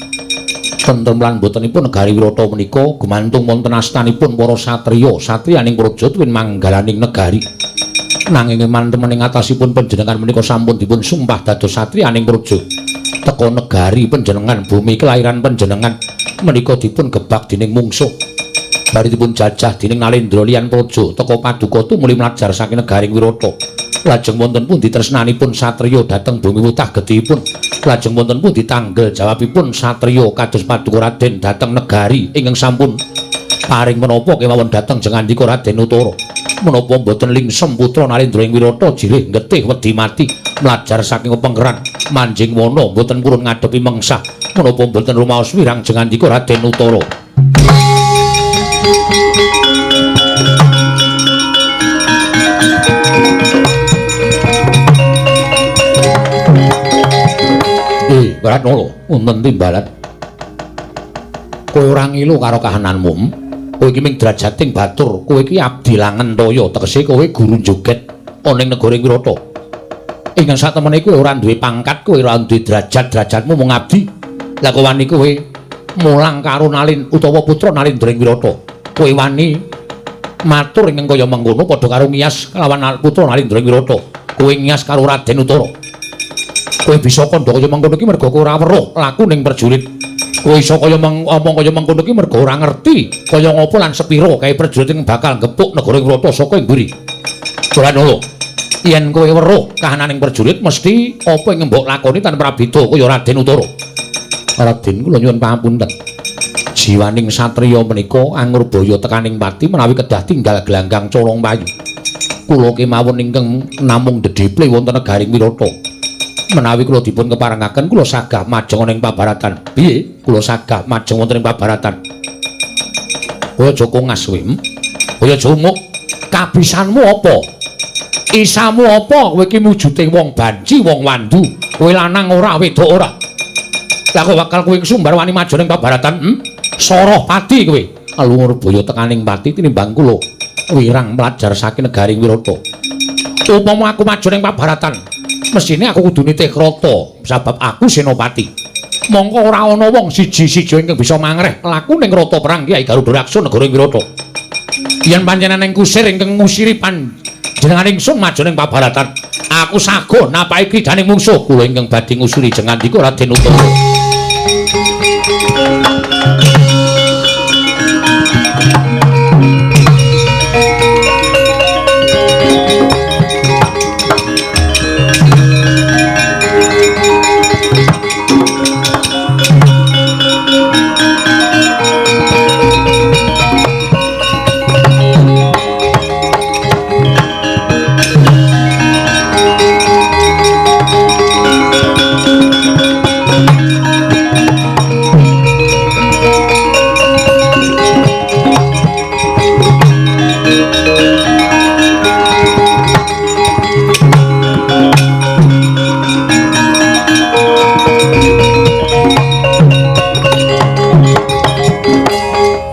Tentrem lan mbotenipun negari Wirata menika gumantung wonten astanipun para satriya satriyaning praja tuwin manggalaning negari. Nanging eman-temen ing atasipun panjenengan menika sampun dipun sumpah dados satriyaning praja. Teka negari panjenengan, bumi kelahiran panjenengan menika dipun gebak dening mungsuh. Bari dipun jajah dening Nalendra liyan praja teka paduka tumuli mlajar saking negaring Wirata. Lajeng wonten pundi tresnanipun satriya dhateng bumi wutah getihipun. Lajeng wonten pundi tanggel jawabipun satriya kados paduka Raden dhateng negari ingkang sampun paring menapa kemawon dhateng jengandika Raden Utara. Menapa mboten lingsem putra Nalendra ing Wirata jirih getih wedi mati mlajar saking penggeran manjing wana mboten purun ngadepi mengsah. Menapa mboten rumaos wirang jengandika Raden Utara. Baratnala, wonten timbalan. Kowe ora ngilu karo kahananmu. Kowe iki ming drajating batur, kowe iki abdi langentaya, tegese kowe guru joget ana ing negara Wirata. Ingkang satemene kowe ora duwe pangkat, kowe ora duwe derajat, derajatmu mung abdi. Lah kowe wani kowe mulang karo Nalin utawa putra Nalendra ing Wirata. Kowe wani matur ingkang kaya mengkono padha karo ngiyas kelawan putra Nalendra ing Wirata. Kowe ngiyas karo Raden Utara. Kowe bisa kandha kaya mengkono iki merga kowe ora weruh laku ning prajurit. Kowe iso kaya omong kaya mengkono iki merga ora ngerti kaya ngapa lan sepira kae prajurit ing bakal gepuk negara Wirata saka ing mburi. Baratnala, yen kowe weruh kahananing prajurit mesti apa ing mbok lakoni tanpa prabeda kaya Raden Utara. Raden kula nyuwun pangapunten. Jiwaning satriya menika angurbaya tekaning pati menawi kedah tinggal gelanggang colong payu. Kula kemawon ingkang namung dedeple wonten negaring Wirata. Menawi kula dipun keparengaken kula sagah majeng ana ing pabaratan. Piye? Kula sagah majeng wonten ing pabaratan. Kowe aja kongas kowe. Kowe aja umuk. Kabisanmu apa? Isamu apa? Kowe iki wujude wong banci, wong wandu. Kowe lanang ora, wedok ora. Lah kok bakal kowe sumbar wani maju ning pabaratan? Soroh pati kowe. Alungurbaya tekaning pati tinimbang kula wirang mlajar saking negaring Wirata. Upama aku maju ning pabaratan, mesthine aku kudu nitih krata sabab aku senopati. Mongko ora ana wong siji-siji ingkang bisa mangreh laku ning rata perang Kyai Garuda Raksa negara Wirata. Yen panjenengan ing kusir ingkang ngusiri panjenengan ingsun maju ning pabaratan, aku sago napaki kridaning mungsuh kula ingkang badhe ngusiri jengandika Raden Utara.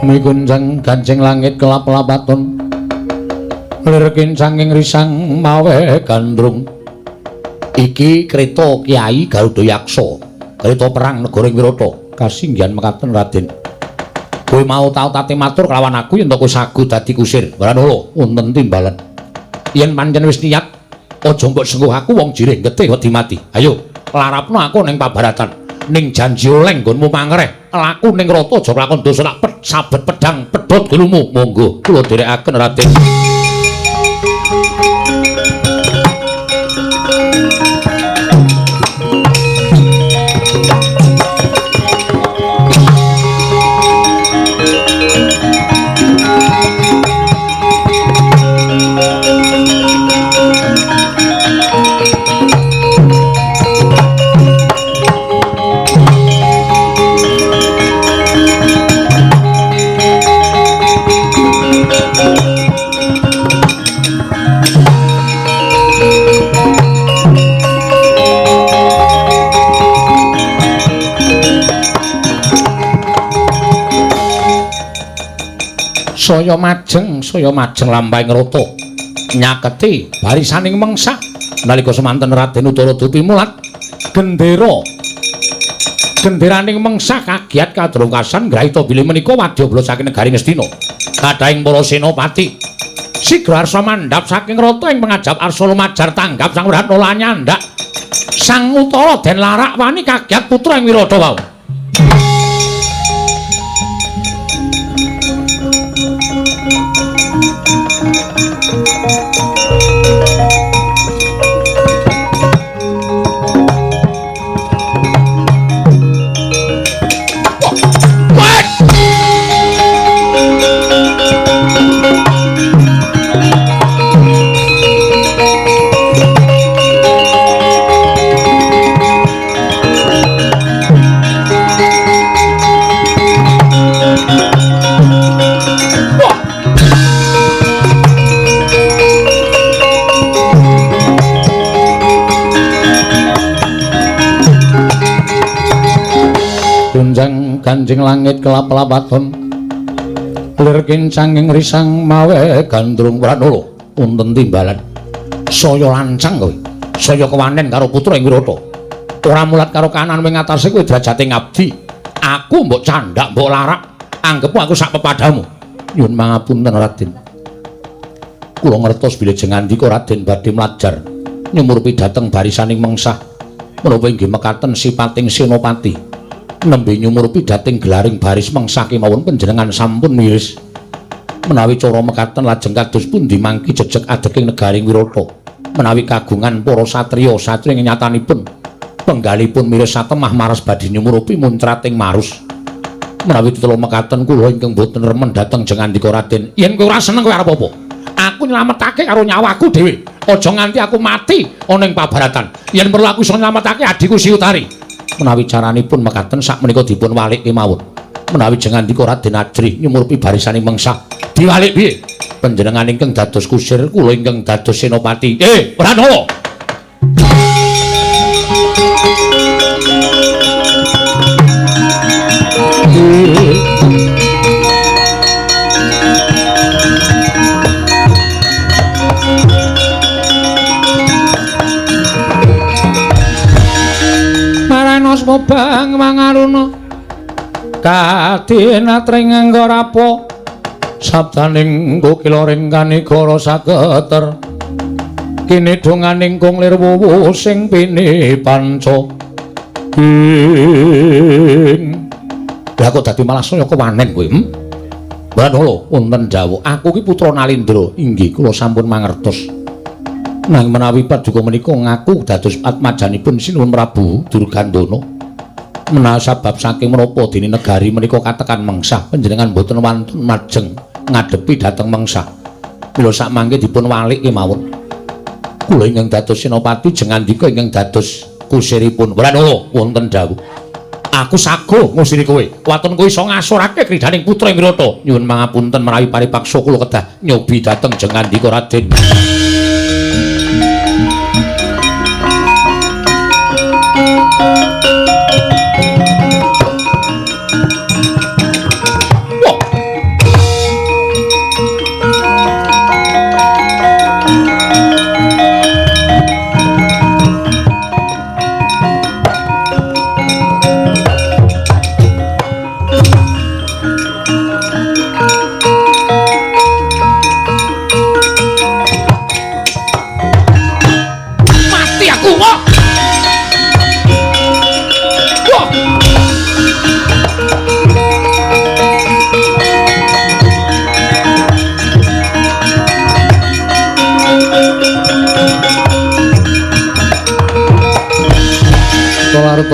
Miguncang gancing langit kelap-lapaton lir kincanging risang mawe gandrung. Iki kreta Kyai Garuda Yaksa, kreta perang negara Wirata. Kasinggihan mekaten Raden. Kowe mau tau tate matur kelawan aku yen kowe sagu dadi kusir. Baranala, wonten timbalan. Yen pancen wis niat aja mbok sengguh aku wong jirih getih wedi mati. Ayo, larapno aku ning pabaratan. Ning janji oleh nggonmu mangreh laku ning rata aja lakon dosa lak sabet pedang pedhot gulumu. Monggo kula dherekaken Raden. Saya majeng lampahing rata nyaketi barisaning mengsak. Nalika semanten Raden Utara dupimulat gendera genderaning mengsak kagiat kadrungkasan grahita bilih menika wadyabala saking negari Ngastina. Kathahing para senopati sigra arsa mandhap saking rata ing pangajap arsa lumajar tanggap Sang Wratnala nyandak Sang Utara den larak wani kagiat putra ing Wirata wau. Kanjeng langit kelap-lapaton lir kincanging risang mawe gandrung Pranala wonten timbalan. Saya lancang kowe, saya kewanen karo putra ing Wirata. Ora mulat karo kanan wing atase kowe derajate ngabdi. Aku mbok candhak, mbok larak, anggepmu aku sak pepadamu. Nyuwun pangapunten Raden. Kula ngertos bilih jengandika Raden badhe mlajar nyumurpi dhateng barisaning mengsah. Menapa inggih mekaten sipating senopati. Nembe nyumurpi dhateng gelaring baris mengsah kemawon panjenengan sampun miris. Menawi cara mekaten lajeng kados pundi mangki jejeg adeking negaring Wirata. Menawi kagungan para satriya-satriya nyatanipun penggalipun miris satemah maras badhe nyumurupi muncrating marus. Menawi tetela mekaten kula ingkang boten remen dhateng jengandika Raden. Yen kowe ora seneng kowe arep apa? Aku nyelametake karo nyawaku dhewe. Aja nganti aku mati ana ing pabaratan. Yen perlu aku iso nyelametake adhiku Si Utari. Menawi caranipun mekaten sakmenika dipun walik kemawon. Menawi jengandika Raden ajrih nyumurupi barisaning mengsah, diwalik piye? Panjenengan ingkang dados kusir, kula ingkang dados senopati. Pranala. Marana bang mangaruna kadinatring anggarapa sabdaning kokila ring kanigara saketer kini donganing kung lir wuwu sing pini panca ing. Lah kok dadi malah saya kewanen kowe? Pranala wonten dawuh, aku ki putra Nalindra. Inggih kula sampun mangertos. Nanging menawi paduka menika ngaku dados atmajanipun Sinuwun Prabu Durgandana. Menawi sabab saking menapa dene negari menika katekan mengsah, panjenengan boten wantun majeng ngadepi dhateng mengsah. Mila sakmangke dipun walik kemawon. Kula ingkang dados senopati jengandika ingkang dados kusiripun. Pranala wonten dawuh. Aku sago ngusiri kowe. Waton kowe iso ngasorake kridaning putra ing Wirata. Nyuwun pangapunten menawi paripaksa kula kedah nyobi dhateng jengandika Raden.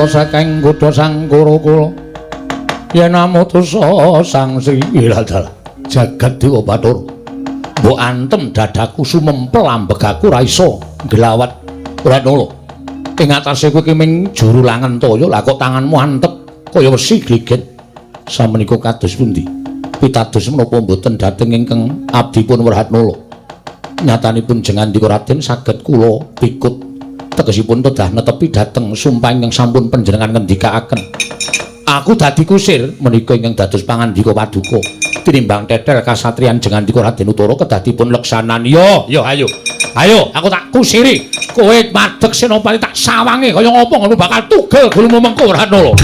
Saking kutha Sang Kura-kura yen amutusa Sang Sri Iladala jagat Dewa Bathara mbok antem dadaku sumempel ambegaku ra iso nglawat. Pranala ing atase kowe ki ming juru langen toya, lah kok tanganmu antep kaya wesi gliget. Samenika kados pundi pitados menapa mboten dhateng ingkang abdipun Wrahatnala? Nyatanipun jengandika Raden saged kula pikut, tegesipun kedah netepi dhateng sumpah ingkang sampun panjenengan ngendikaaken. Aku dadi kusir menika ingkang dados pangandika paduka tinimbang tetel kasatriyan jengandika Raden Utara kedah dipun leksanani. Yo, yo ayo. Ayo aku tak kusiri. Kowe madeg senopati tak sawange kaya ngapa ngono bakal tugel gulumu mengko Pranala.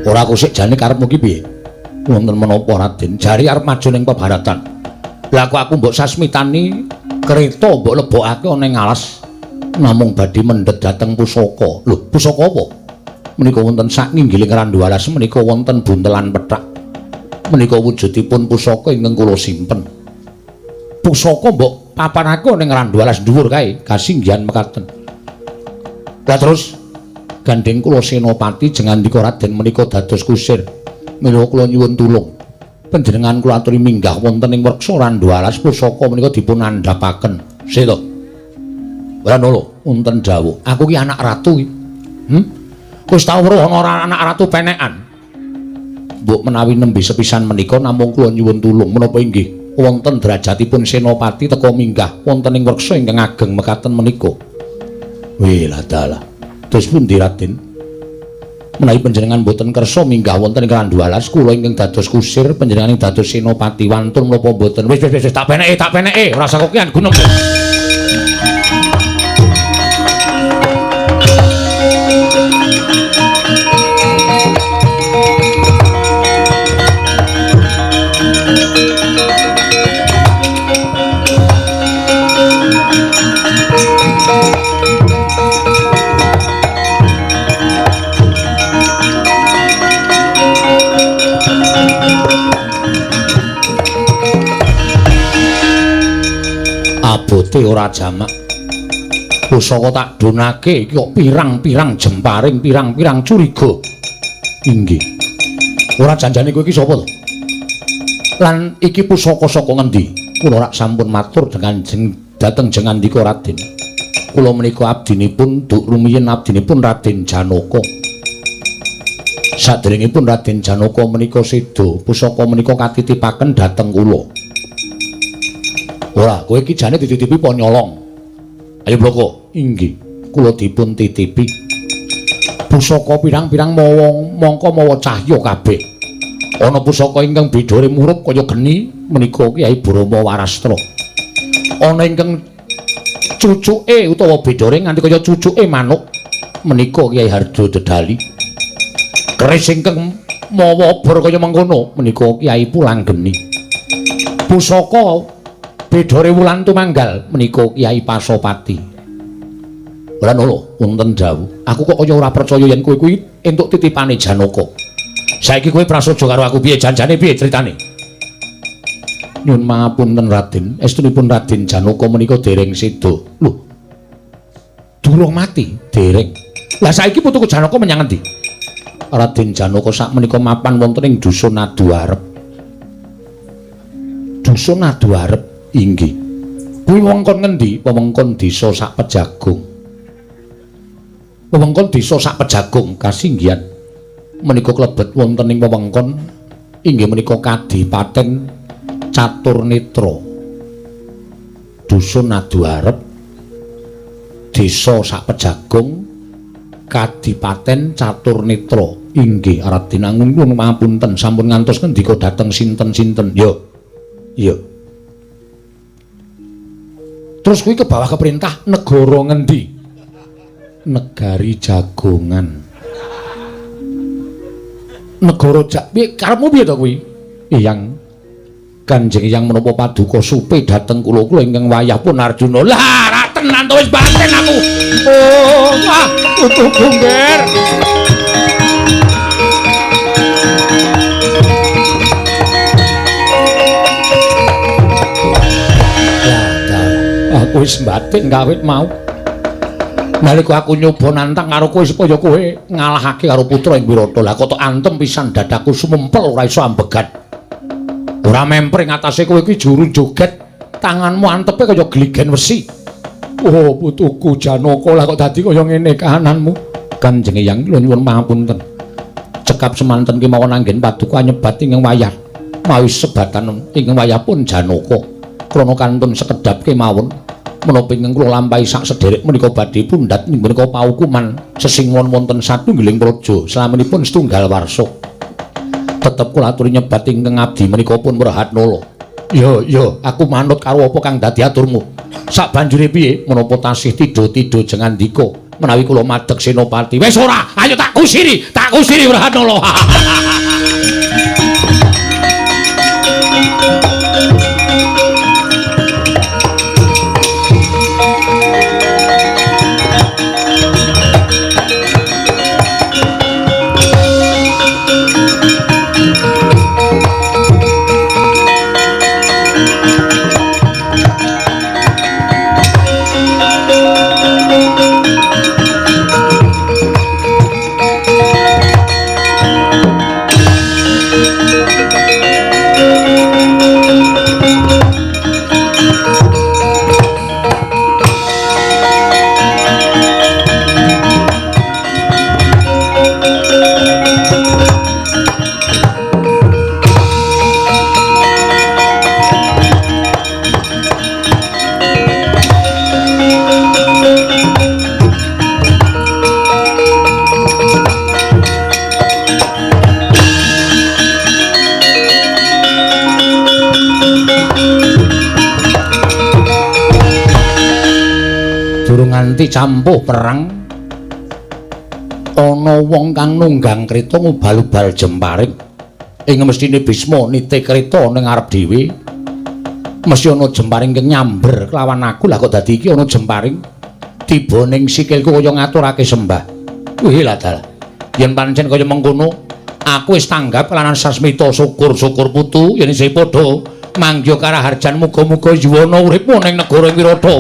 Ora kusik jane karepmu ki piye? Wonten menapa Raden? Jari arep maju ning pebaratan. Lah kok aku mbok sasmitani kereta mbok lebokake ana ing alas namung badhe mendhet dhateng pusaka. Lho, pusaka apa? Menika wonten sak nginggiling randu alas menika wonten buntelan pethak. Menika wujudipun pusaka ingkang kula simpen. Pusaka mbok papanake ning Randu Alas dhuwur kae, kasinggihan mekaten. Lah terus gandeng kula Senopati jengandika Raden menika dados kusir. Mila kula nyuwun tulung. Panjenengan kula aturi minggah wonten ing Wreksa Randu Alas pusaka menika dipun andhapaken. Seta. Wranala wonten dawuh. Aku ki anak ratu iki. Wis tau weruh ana anak ratu penekan. Mbok menawi nembe sepisan menika namung kula nyuwun tulung menapa inggih wonten derajatipun Senopati teka minggah wonten ing Wreksa ingkang ageng mekaten menika. Wih lah dalah. Terus pundi Raden? Menawi panjenengan mboten kersa minggah wonten ing Randu Alas kula ingkang dados kusir panjenengan ing dados Senopati wantun menapa mboten? Wis wis wis tak peneke ora usah kokian gunem. Abote ora jamak. Pusaka tak donake iki kok pirang-pirang jemparing, pirang-pirang curiga. Inggih. Ora janjane kowe iki sapa to? Lan iki pusaka saka ngendi? Kula rak sampun matur dengan dhateng jengandika Raden. Kula menika abdinipun duk rumiyin abdinipun Raden Janaka. Saderengipun Raden Janaka menika seda, pusaka menika katitipaken dhateng kula. Ora, kowe iki jane dititipi apa nyolong? Ayo bloko. Inggih, kula dipun titipi. Pusaka pirang-pirang mawa mangka mawa cahya kabeh. Ana pusaka ingkang bidore murup kaya geni menika Kyai Brahma Warastra. Ana ingkang cucuke utawa bidore nganti kaya cucuke manuk menika Kyai Harjo Dedali. Keris ingkang mawa obor kaya mengkono menika Kyai Pulanggeni. Pusaka bedore wulan tumanggal menika Kyai Pasopati. Ora nolo wonten dawuh. Aku kok kaya ora percaya yen kowe kuwi entuk titipane Janaka. Saiki kowe prasaja karo aku piye janjane piye critane? Nyun pangapunten Raden, estunipun Raden Janaka menika dereng seda. Lho. Durung mati, dereng. Lah saiki putuku Janaka menyang endi? Raden Janaka sakmenika mapan wonten ing dusun Aduarep. Dusun Aduarep inggih. Kuwi wewengkon ngendi? Wewengkon desa sak Pejagung. Wewengkon desa sak Pejagung kasinggihan menika klebet wonten ing wewengkon inggih menika Kadipaten Caturnetra. Dusun Aduarep, desa sak Pejagung, Kadipaten Caturnetra. Inggih Raden Angung nyuwun pangapunten sampun ngantos ngendika dhateng sinten-sinten. Yo. Iya. Terus kuwi ke bawah keperintah negara ngendi? Negari Jagongan. Negara piye karepmu piye to kuwi? Eyang Kanjeng Eyang menapa paduka supe dhateng kula kula ingkang wayah pun Arjuna. Lah ra tenan to wis batin aku. Oh, wah, putuku ngger. Aku wis batin kawit mau. Nalika aku nyoba nantang karo kowe supaya kowe ngalahake karo putra ing Wirata. Lah kok tok antem pisan dadaku sumempel ora iso ambegat. Ora memper ing atase kowe iki juru joget, tanganmu antepe kaya gligen wesi. Oh, putuku Janaka lah kok dadi kaya ngene kahananmu. Kanjeng Eyang kula nyuwun pangapunten. Cekap semanten kemawon anggen paduka nyebat ingkang wayah. Mawi sebatan ingkang wayah pun Janaka. Krana kantun sekedhap kemawon menapa ingkang kula lampahi sak sederek menika badhe pundhat menika paukuman sesingon wonten satunggiling praja slaminipun setunggal warsa. Tetep kula aturi nyebat ingkang abdi menika pun Wrehatnala. Ya, ya, aku manut karo apa kang dadi aturmu. Sabanjure piye menapa tasih tidha-tidha jengandika menawi kula madeg Senopati. Wis ora, ayo tak kusiri Wrehatnala. Nganti campuh perang ana wong kang nunggang kreta ngubal-ubal jemparing. Ing mestine Bisma nite kreta ning ngarep dhewe. Mesti ana jemparing kang nyamber kelawan aku. Lah kok dadi iki ana jemparing tiba ning sikilku kaya ngaturake sembah. Wih lah dalah. Yen pancen kaya mengkono, aku wis tanggap kelawan sasmita syukur-syukur putu yen isih padha mangya karaharjan muga-muga yuwana uripmu ning negara Wirata.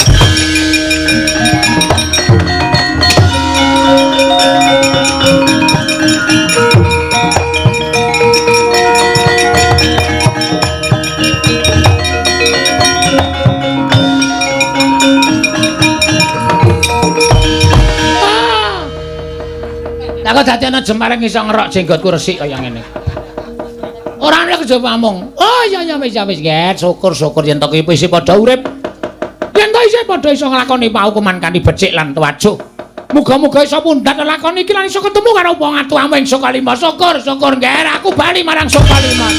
Lah kok dadi ana jemparing iso ngerok jenggotku resik kaya ngene. Ora ana kejaba amung. Oh iya iya wis wis get syukur-syukur yen to ki isih padha urip. Yen to isih padha iso nglakoni paukuman kanthi becik lan tuwajuh. Muga-muga iso pundhat lelakon iki lan iso ketemu karo wong atuwamu ing Sukalima. Syukur syukur nger aku bali marang Sukalima.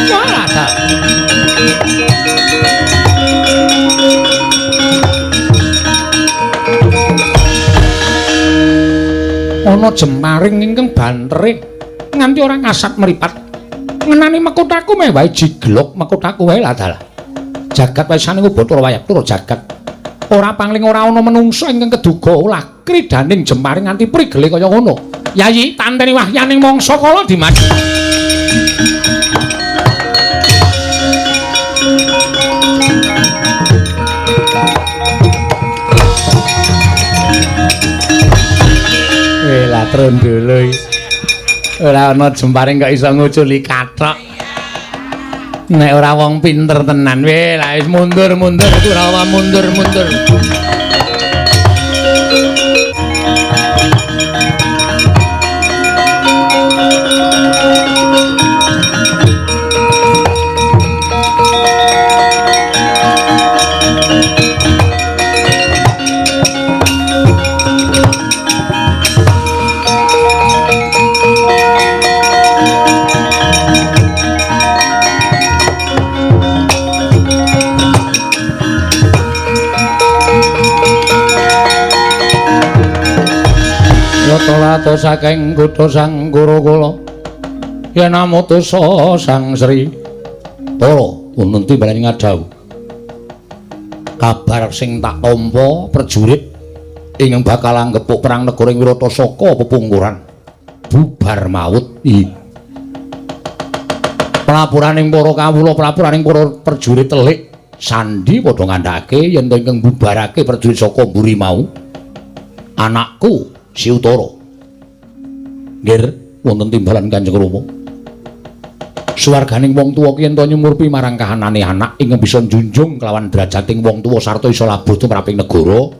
Wah, ta. Ana jemparing ingkang bantere nganti ora ngasat mripat. Ngenani mekutaku meh wae jiglok mekutaku wae lah dalah. Jagat wesane ku Bathara Wayabtura jagat. Ora pangling ora ana menungsa ingkang keduga olah kridaning jemparing nganti prigele kaya ngono. Yayi tanteni wahyaning mangsa kala Dimas. Lah trondolo iki. Ora ana jemparing kok iso nguculi kathok. Nek ora wong pinter tenan. Weh, lah wis mundur-mundur Kurawa mundur-mundur. Lata saking kutha Sang Gurukula yen amutusa Sang Sri Tara wonten timbalan ngadhawuh kabar sing tak tampa prajurit ingkang bakal anggepuk perang negara ing Wirata saka pepungkuran bubar maut. Pelapuraning para kawula, pelapuraning para prajurit telik sandhi padha ngandhake yen to ingkang bubarake prajurit saka mburi mau anakku Si Utara. Nggih, wonten timbalan Kanjeng Rama. Suwarganing wong tuwa ki yen to nyumurpi marang kahanane anak ingkang bisa njunjung kelawan derajating wong tuwa sarta iso labuh tumraping negara.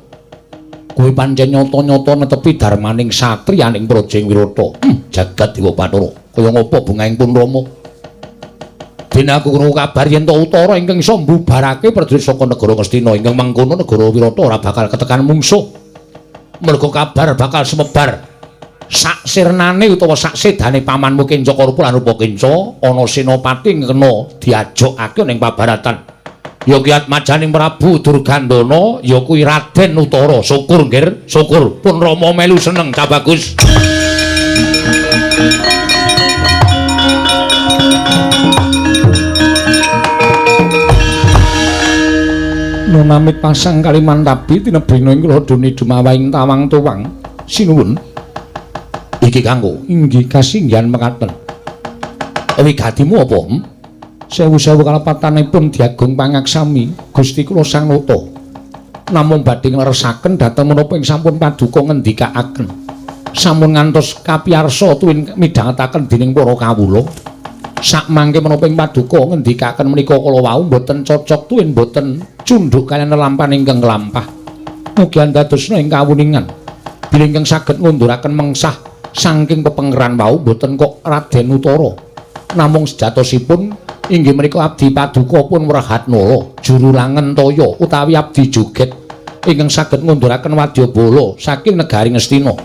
Kuwi pancen nyata-nyata netepi darmaning satriyaning praja ing Wirata. Jagat Dewa Bathara. Kaya ngapa bungahing pun Rama? Dene aku krungu kabar yen to Utara ingkang iso mbubarake prajurit saka negara Ngastina ingkang mangkono negara Wirata ora bakal ketekan mungsuh. Mergo kabar bakal semebar sak sirnane utawa sak sedane pamanmu Kenca Karupa lan Rupa Kenca ana senopati kena diajokake ning pabaratan. Ya ki atmajaning Prabu Durgandana ya kuwi Raden Utara. Syukur nggih, syukur pun Rama melu seneng cah bagus. Nunamit pasang Kalimantabi tinebina ing kula duni dumawaing tawang tuwang. Sinuwun. Iki kanggo inggih kasinggihan mekaten. Wigatimu apa? Sewu-sewu kalepatanipun diagung pangaksami Gusti kula Sang Nata. Namung badhe ngleresaken dhateng menapa ing sampun paduka ngendikaaken. Sampun ngantos kapiyarsa tuwin midhangetaken dening para kawula. Sakmangke menapa ing paduka ngendikaken menika kala wau mboten cocok tuwin mboten cundhuk kaliyan lelampahan ingkang lampah. Mugi andadosna ing kawuningan bilih ingkang saged ngunduraken mengsah saking pepengkeran wau mboten kok Raden Utara. Namung sejatosipun inggih menika abdi paduka pun Wrehatnala juru langen toya utawi abdi joget ingkang saged ngunduraken wadyabala saking negari Ngastina.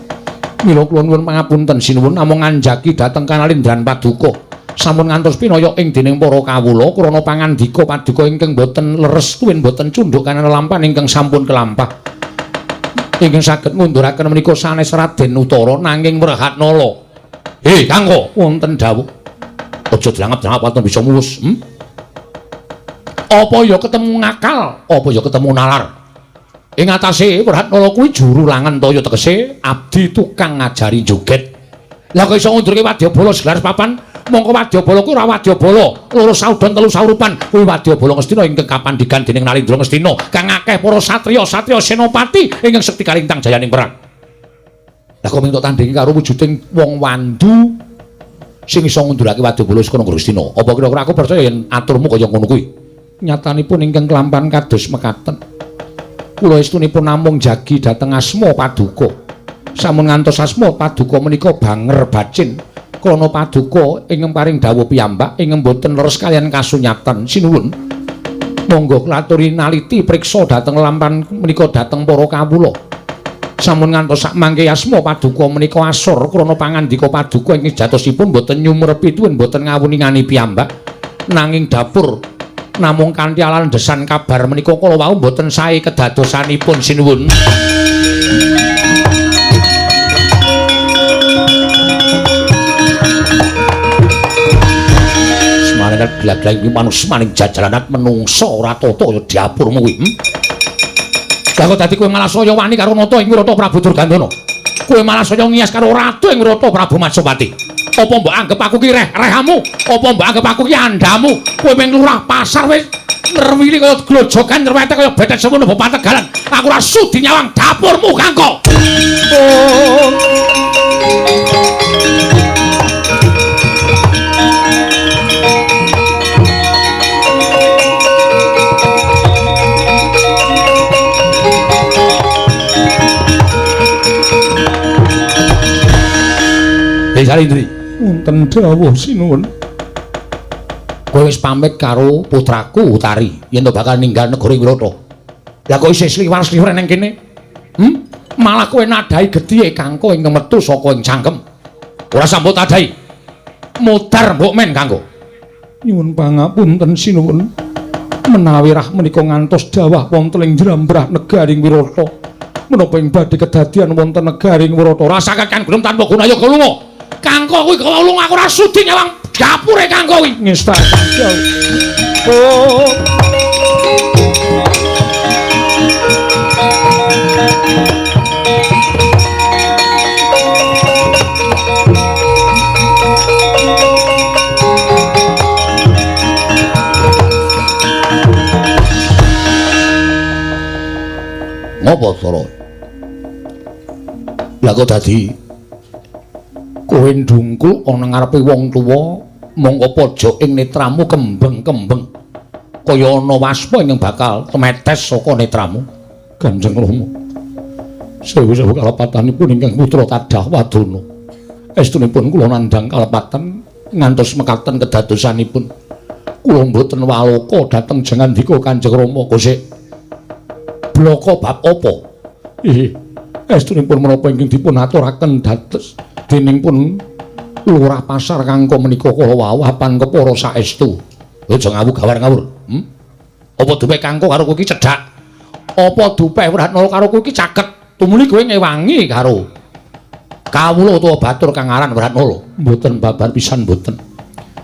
Mila kula nuwun pangapunten sinuwun namung nganjaki dhateng kanalindran paduka. Sampun ngantos pinaya ing dening para kawula krana pangandika paduka ingkang boten leres tuwin boten cundhuk kanthi lampahan ingkang sampun kelampah. Ingkang saged ngunduraken menika sanes Raden Utara nanging Wrehatnala. Hei Kangko, wonten dawuh. Aja drangap-drangap wonten bisa mulus. Apa ya ketemu ngakal, apa ya ketemu nalar. Ing atase Wrehatnala kuwi juru langen toya tegese abdi tukang ngajari joget. Lah kok iso ngundurke wadyabala segelar papan? Mongko wadyabala kuwi ora wadyabala, loro saudon telu saurupan. Kuwi wadyabala Ngastina ingkang kapandigan dening Nalindra Ngastina kang akeh para satriya-satriya senopati ingkang sekti kalintang jayaning perang. Lah kok minta tandingi karo wujuding wong wandu sing iso ngundurake wadyabala saka Ngastina. Apa kira-kira aku percaya yen aturmu kaya ngono kuwi? Nyatanipun ingkang kelampahan kados mekaten. Kula estunipun namung jagi dhateng asma paduka. Sampun ngantos asma paduka menika banger bacin krana paduka ingkang paring dawuh piyambak ingkang boten leres kaliyan kasunyatan. Sinuwun. Monggo klaturi naliti priksa dhateng lampahan menika dhateng para kawula. Sampun ngantos sakmangke asma paduka menika asor krana pangandika paduka ingkang jatosipun boten nyumrepi tuwin boten ngawuningani piyambak nanging dapur namung kanthi alandesan kabar menika kala wau boten sae kedadosanipun. Sinuwun. Semarangat glaglah iki manusmaning jajalanat menungsa ora tata ya dapurmu kuwi. Lah kok dadi kowe malah saya wani karo nata ing Wirata Prabu Durgandana. Kowe malah saya ngiyas karo ratu ing Wirata Prabu Matsopati. Apa mbok anggep aku ki reh-rehamu? Apa mbok anggep aku ki andhamu? Kowe mung lurah pasar wis ngerwili kaya glojogan nrewete kaya betet semono bapak Tegalan. Aku ora sudi nyawang dapurmu, Kangko. Oh. Salindri, wonten dawuh sinuwun. Kowe wis pamit karo putraku Utari yen to bakal ninggal negara Wirata. Lah kok isih sliwar-sliwer nang kene? Malah kowe nadhahi gedhiye Kangko ingkang metu saka ing cangkem. Ora sambut tadhahi. Mudar mbok men Kangko. Nyuwun pangapunten sinuwun. Menawi rah menika ngantos dawah wonten ing jlambrah negaring Wirata. Menapa ing badhe kedadian wonten negaring Wirata? Rasakaken gunung tanpa guna ya lunga. Kangko kuwi kok lunga aku ora sudi nyawang dapure Kangko kuwi. Ngestakaken dawuh. Oh. Ngopo Tara? Lah kok dadi kowe ndungkul ana ngarepe wong tuwa mongko pojok ing netramu kembeng-kembeng kaya ana waspa ingkang bakal temetes saka netramu. Kanjeng Rama, sewu-sewu kalepatanipun ingkang putra Tadah Wadana. Estunipun kula nandhang kalepatan ngantos mekaten kedadosanipun. Kula mboten waloka dhateng jengandika Kanjeng Rama. Kosik bloko bab apa? Inggih, estunipun menapa ingkang dipun aturaken dados dening pun lurah pasar Kangko menika kala wau apan kepara saestu. Aja ngawur gawar ngawur. Apa dupe Kangko karo kowe iki cedhak? Apa dupe Wrehatnala karo kowe iki caket? Tumuli kowe ngewangi karo kawula utawa batur kang aran Wrehatnala. Mboten babar pisan mboten.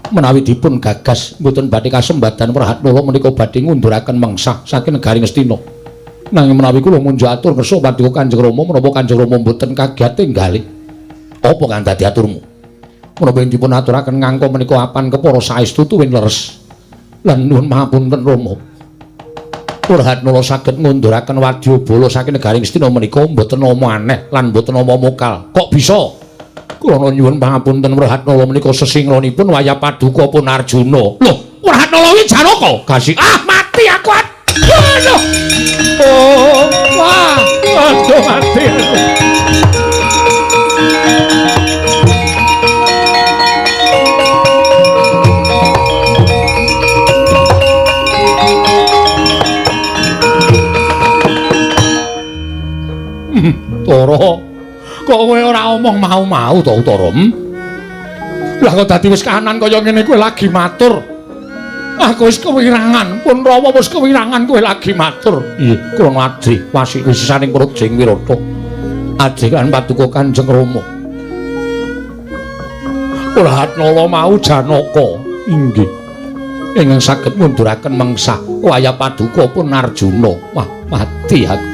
Menawi dipun gagas mboten badhe kasembadan Wrehatnala menika badhe ngunduraken mengsah saking negari Ngastina. Nanging menawi kula munjuk atur kersa paduka Kanjeng Rama menapa Kanjeng Rama mboten kagiate nggalih. Apa kang dadi aturmu? Menapa ing dipun aturaken Kangko menika apan kepara saestu tuwin leres. Lan nuwun mahapunten Rama. Wrehatnala saged ngunduraken wadyabala saking negari Ngastina menika mboten nama aneh lan mboten nama mokal. Kok bisa? Kula nyuwun pangapunten Wrehatnala menika sesingronipun wayah paduka pun Arjuna. Lho, Wrehatnala kuwi Janaka. Kasih. Ah, mati aku. Aduh. Oh, wah, aduh mati aku. Tara, kok kowe ora omong mau-mau to, Utara? Lah kok dadi wis kahanan kaya ngene kowe lagi matur. Aku wis kewirangan, pun rawa wis kewirangan kowe lagi matur. Nggih, kula adri wasi wisisaning Prajing Wirata. Adri kan paduka Kanjeng Rama. Wrahatnala mau Janaka. Inggih. Ingkang saged ngunduraken mengsah wayah paduka pun Arjuna. Wah, mati aku.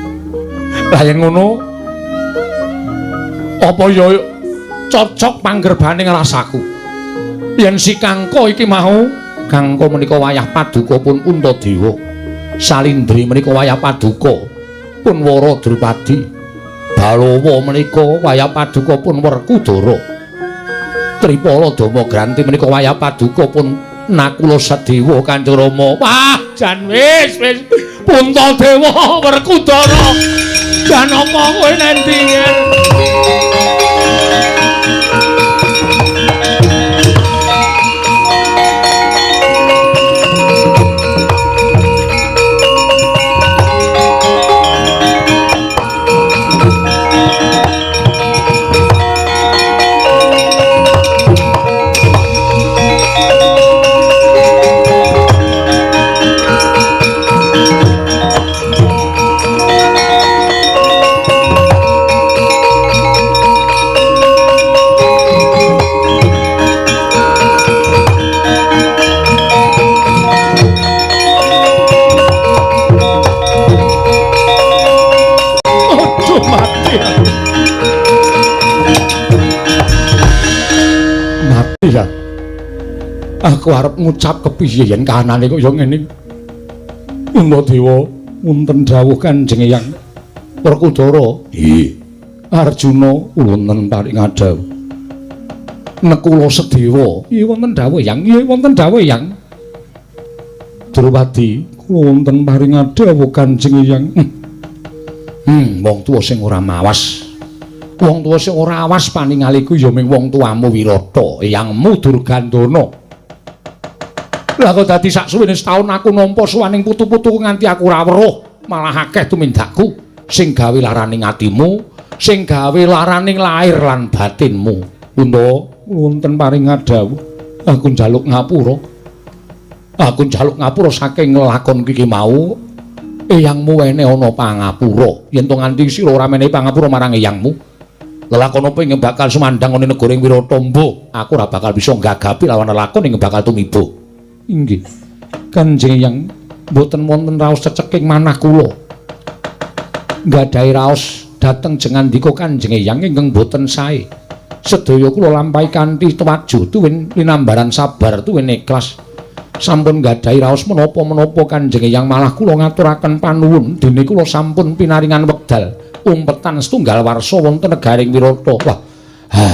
Lah yen ngono apa ya cocok panggerbaning rasaku. Yen si Kangko iki mau, Kangko menika wayah paduka pun Puntadewa. Salindri menika wayah paduka pun Wara Drupadi. Balawa menika wayah paduka pun Werkudara. Tripala Dama Granti menika wayah paduka pun Nakula Sadewa Kanjeng Rama. Wah, jan wis wis Puntadewa Werkudara. Janaka kowe nendi? Aku arep ngucap kepiye yen kahanane kaya ngene. Puntadewa, wonten dawuh Kanjeng Eyang Werkudara. Nggih. Arjuna wonten paring adhawuh. Nekula Sedewa. Nggih wonten dawuh Eyang. Nggih wonten dawuh Eyang. Drupadi, kula wonten paring adhawuh Kanjeng Eyang. Wong tuwa sing ora mawas. Wong tuwa sing ora awas paningaliku ya ming wong tuamu Wirata, eyangmu Durgandana. Lah kok dadi sak suwene setahun aku nampa suwaning putu-putuku nganti aku ora weruh, malah akeh tumindakku sing gawe laraning atimu, sing gawe laraning lahir lan batinmu. Punta, wonten paring adhawuh, aku njaluk ngapura. Aku njaluk ngapura saking nglakon iki mau. Eyangmu wene ana pangapura. Yen to nganti sira ora menehi pangapura marang eyangmu, lelakon apa ing bakal sumandhang ana negara ing Wirata mbuh, aku ora bakal bisa nggagapi lawan lelakon ing bakal tumiba. Inggih. Kanjeng Eyang mboten wonten raos ceceking manah kula. Nggadahi raos dhateng jengandika Kanjeng Eyang ingkang mboten sae. Sedaya kula lampahi kanthi tuwajuh tuwin linambaran sabar tuwin ikhlas. Sampun nggadahi raos menapa-menapa Kanjeng Eyang malah kula ngaturaken panuwun dene kula sampun pinaringan wekdal umpetan setunggal warsa wonten negaring Wirata. Wah. Ha.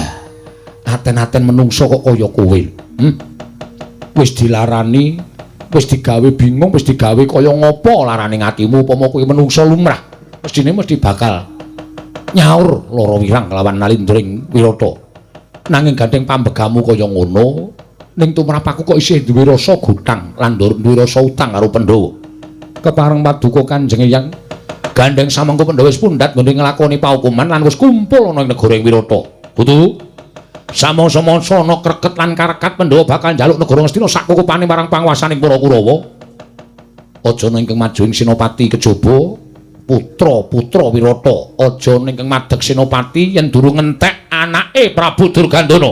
Aten-aten menungso kok kaya kowe. Wis dilarani, wis digawe bingung, wis digawe kaya ngopo larane atimu upama kowe menungso lumrah. Mestine mesti bakal nyaur lara wirang kelawan nalindring Wirata. Nanging gandeng pambegamu kaya ngono, ning tumrap aku kok isih duwe rasa gutang lan duwe rasa utang karo Pandhawa. Kepareng paduka Kanjeng Eyang, gandeng samangka Pandhawa wis pundhat nggone nglakoni paukuman lan wis kumpul ana ing negara ing Wirata. Kudu samangsa-mangsa ana kreket lan karekat Pandhawa bakal njaluk negara Ngastina sak kukupane marang panguwasaning para Kurawa. Aja ana ingkang maju ing senopati kejaba putra-putra Wirata. Aja ana ingkang madeg senopati yen durung ngentek anake Prabu Durgandana.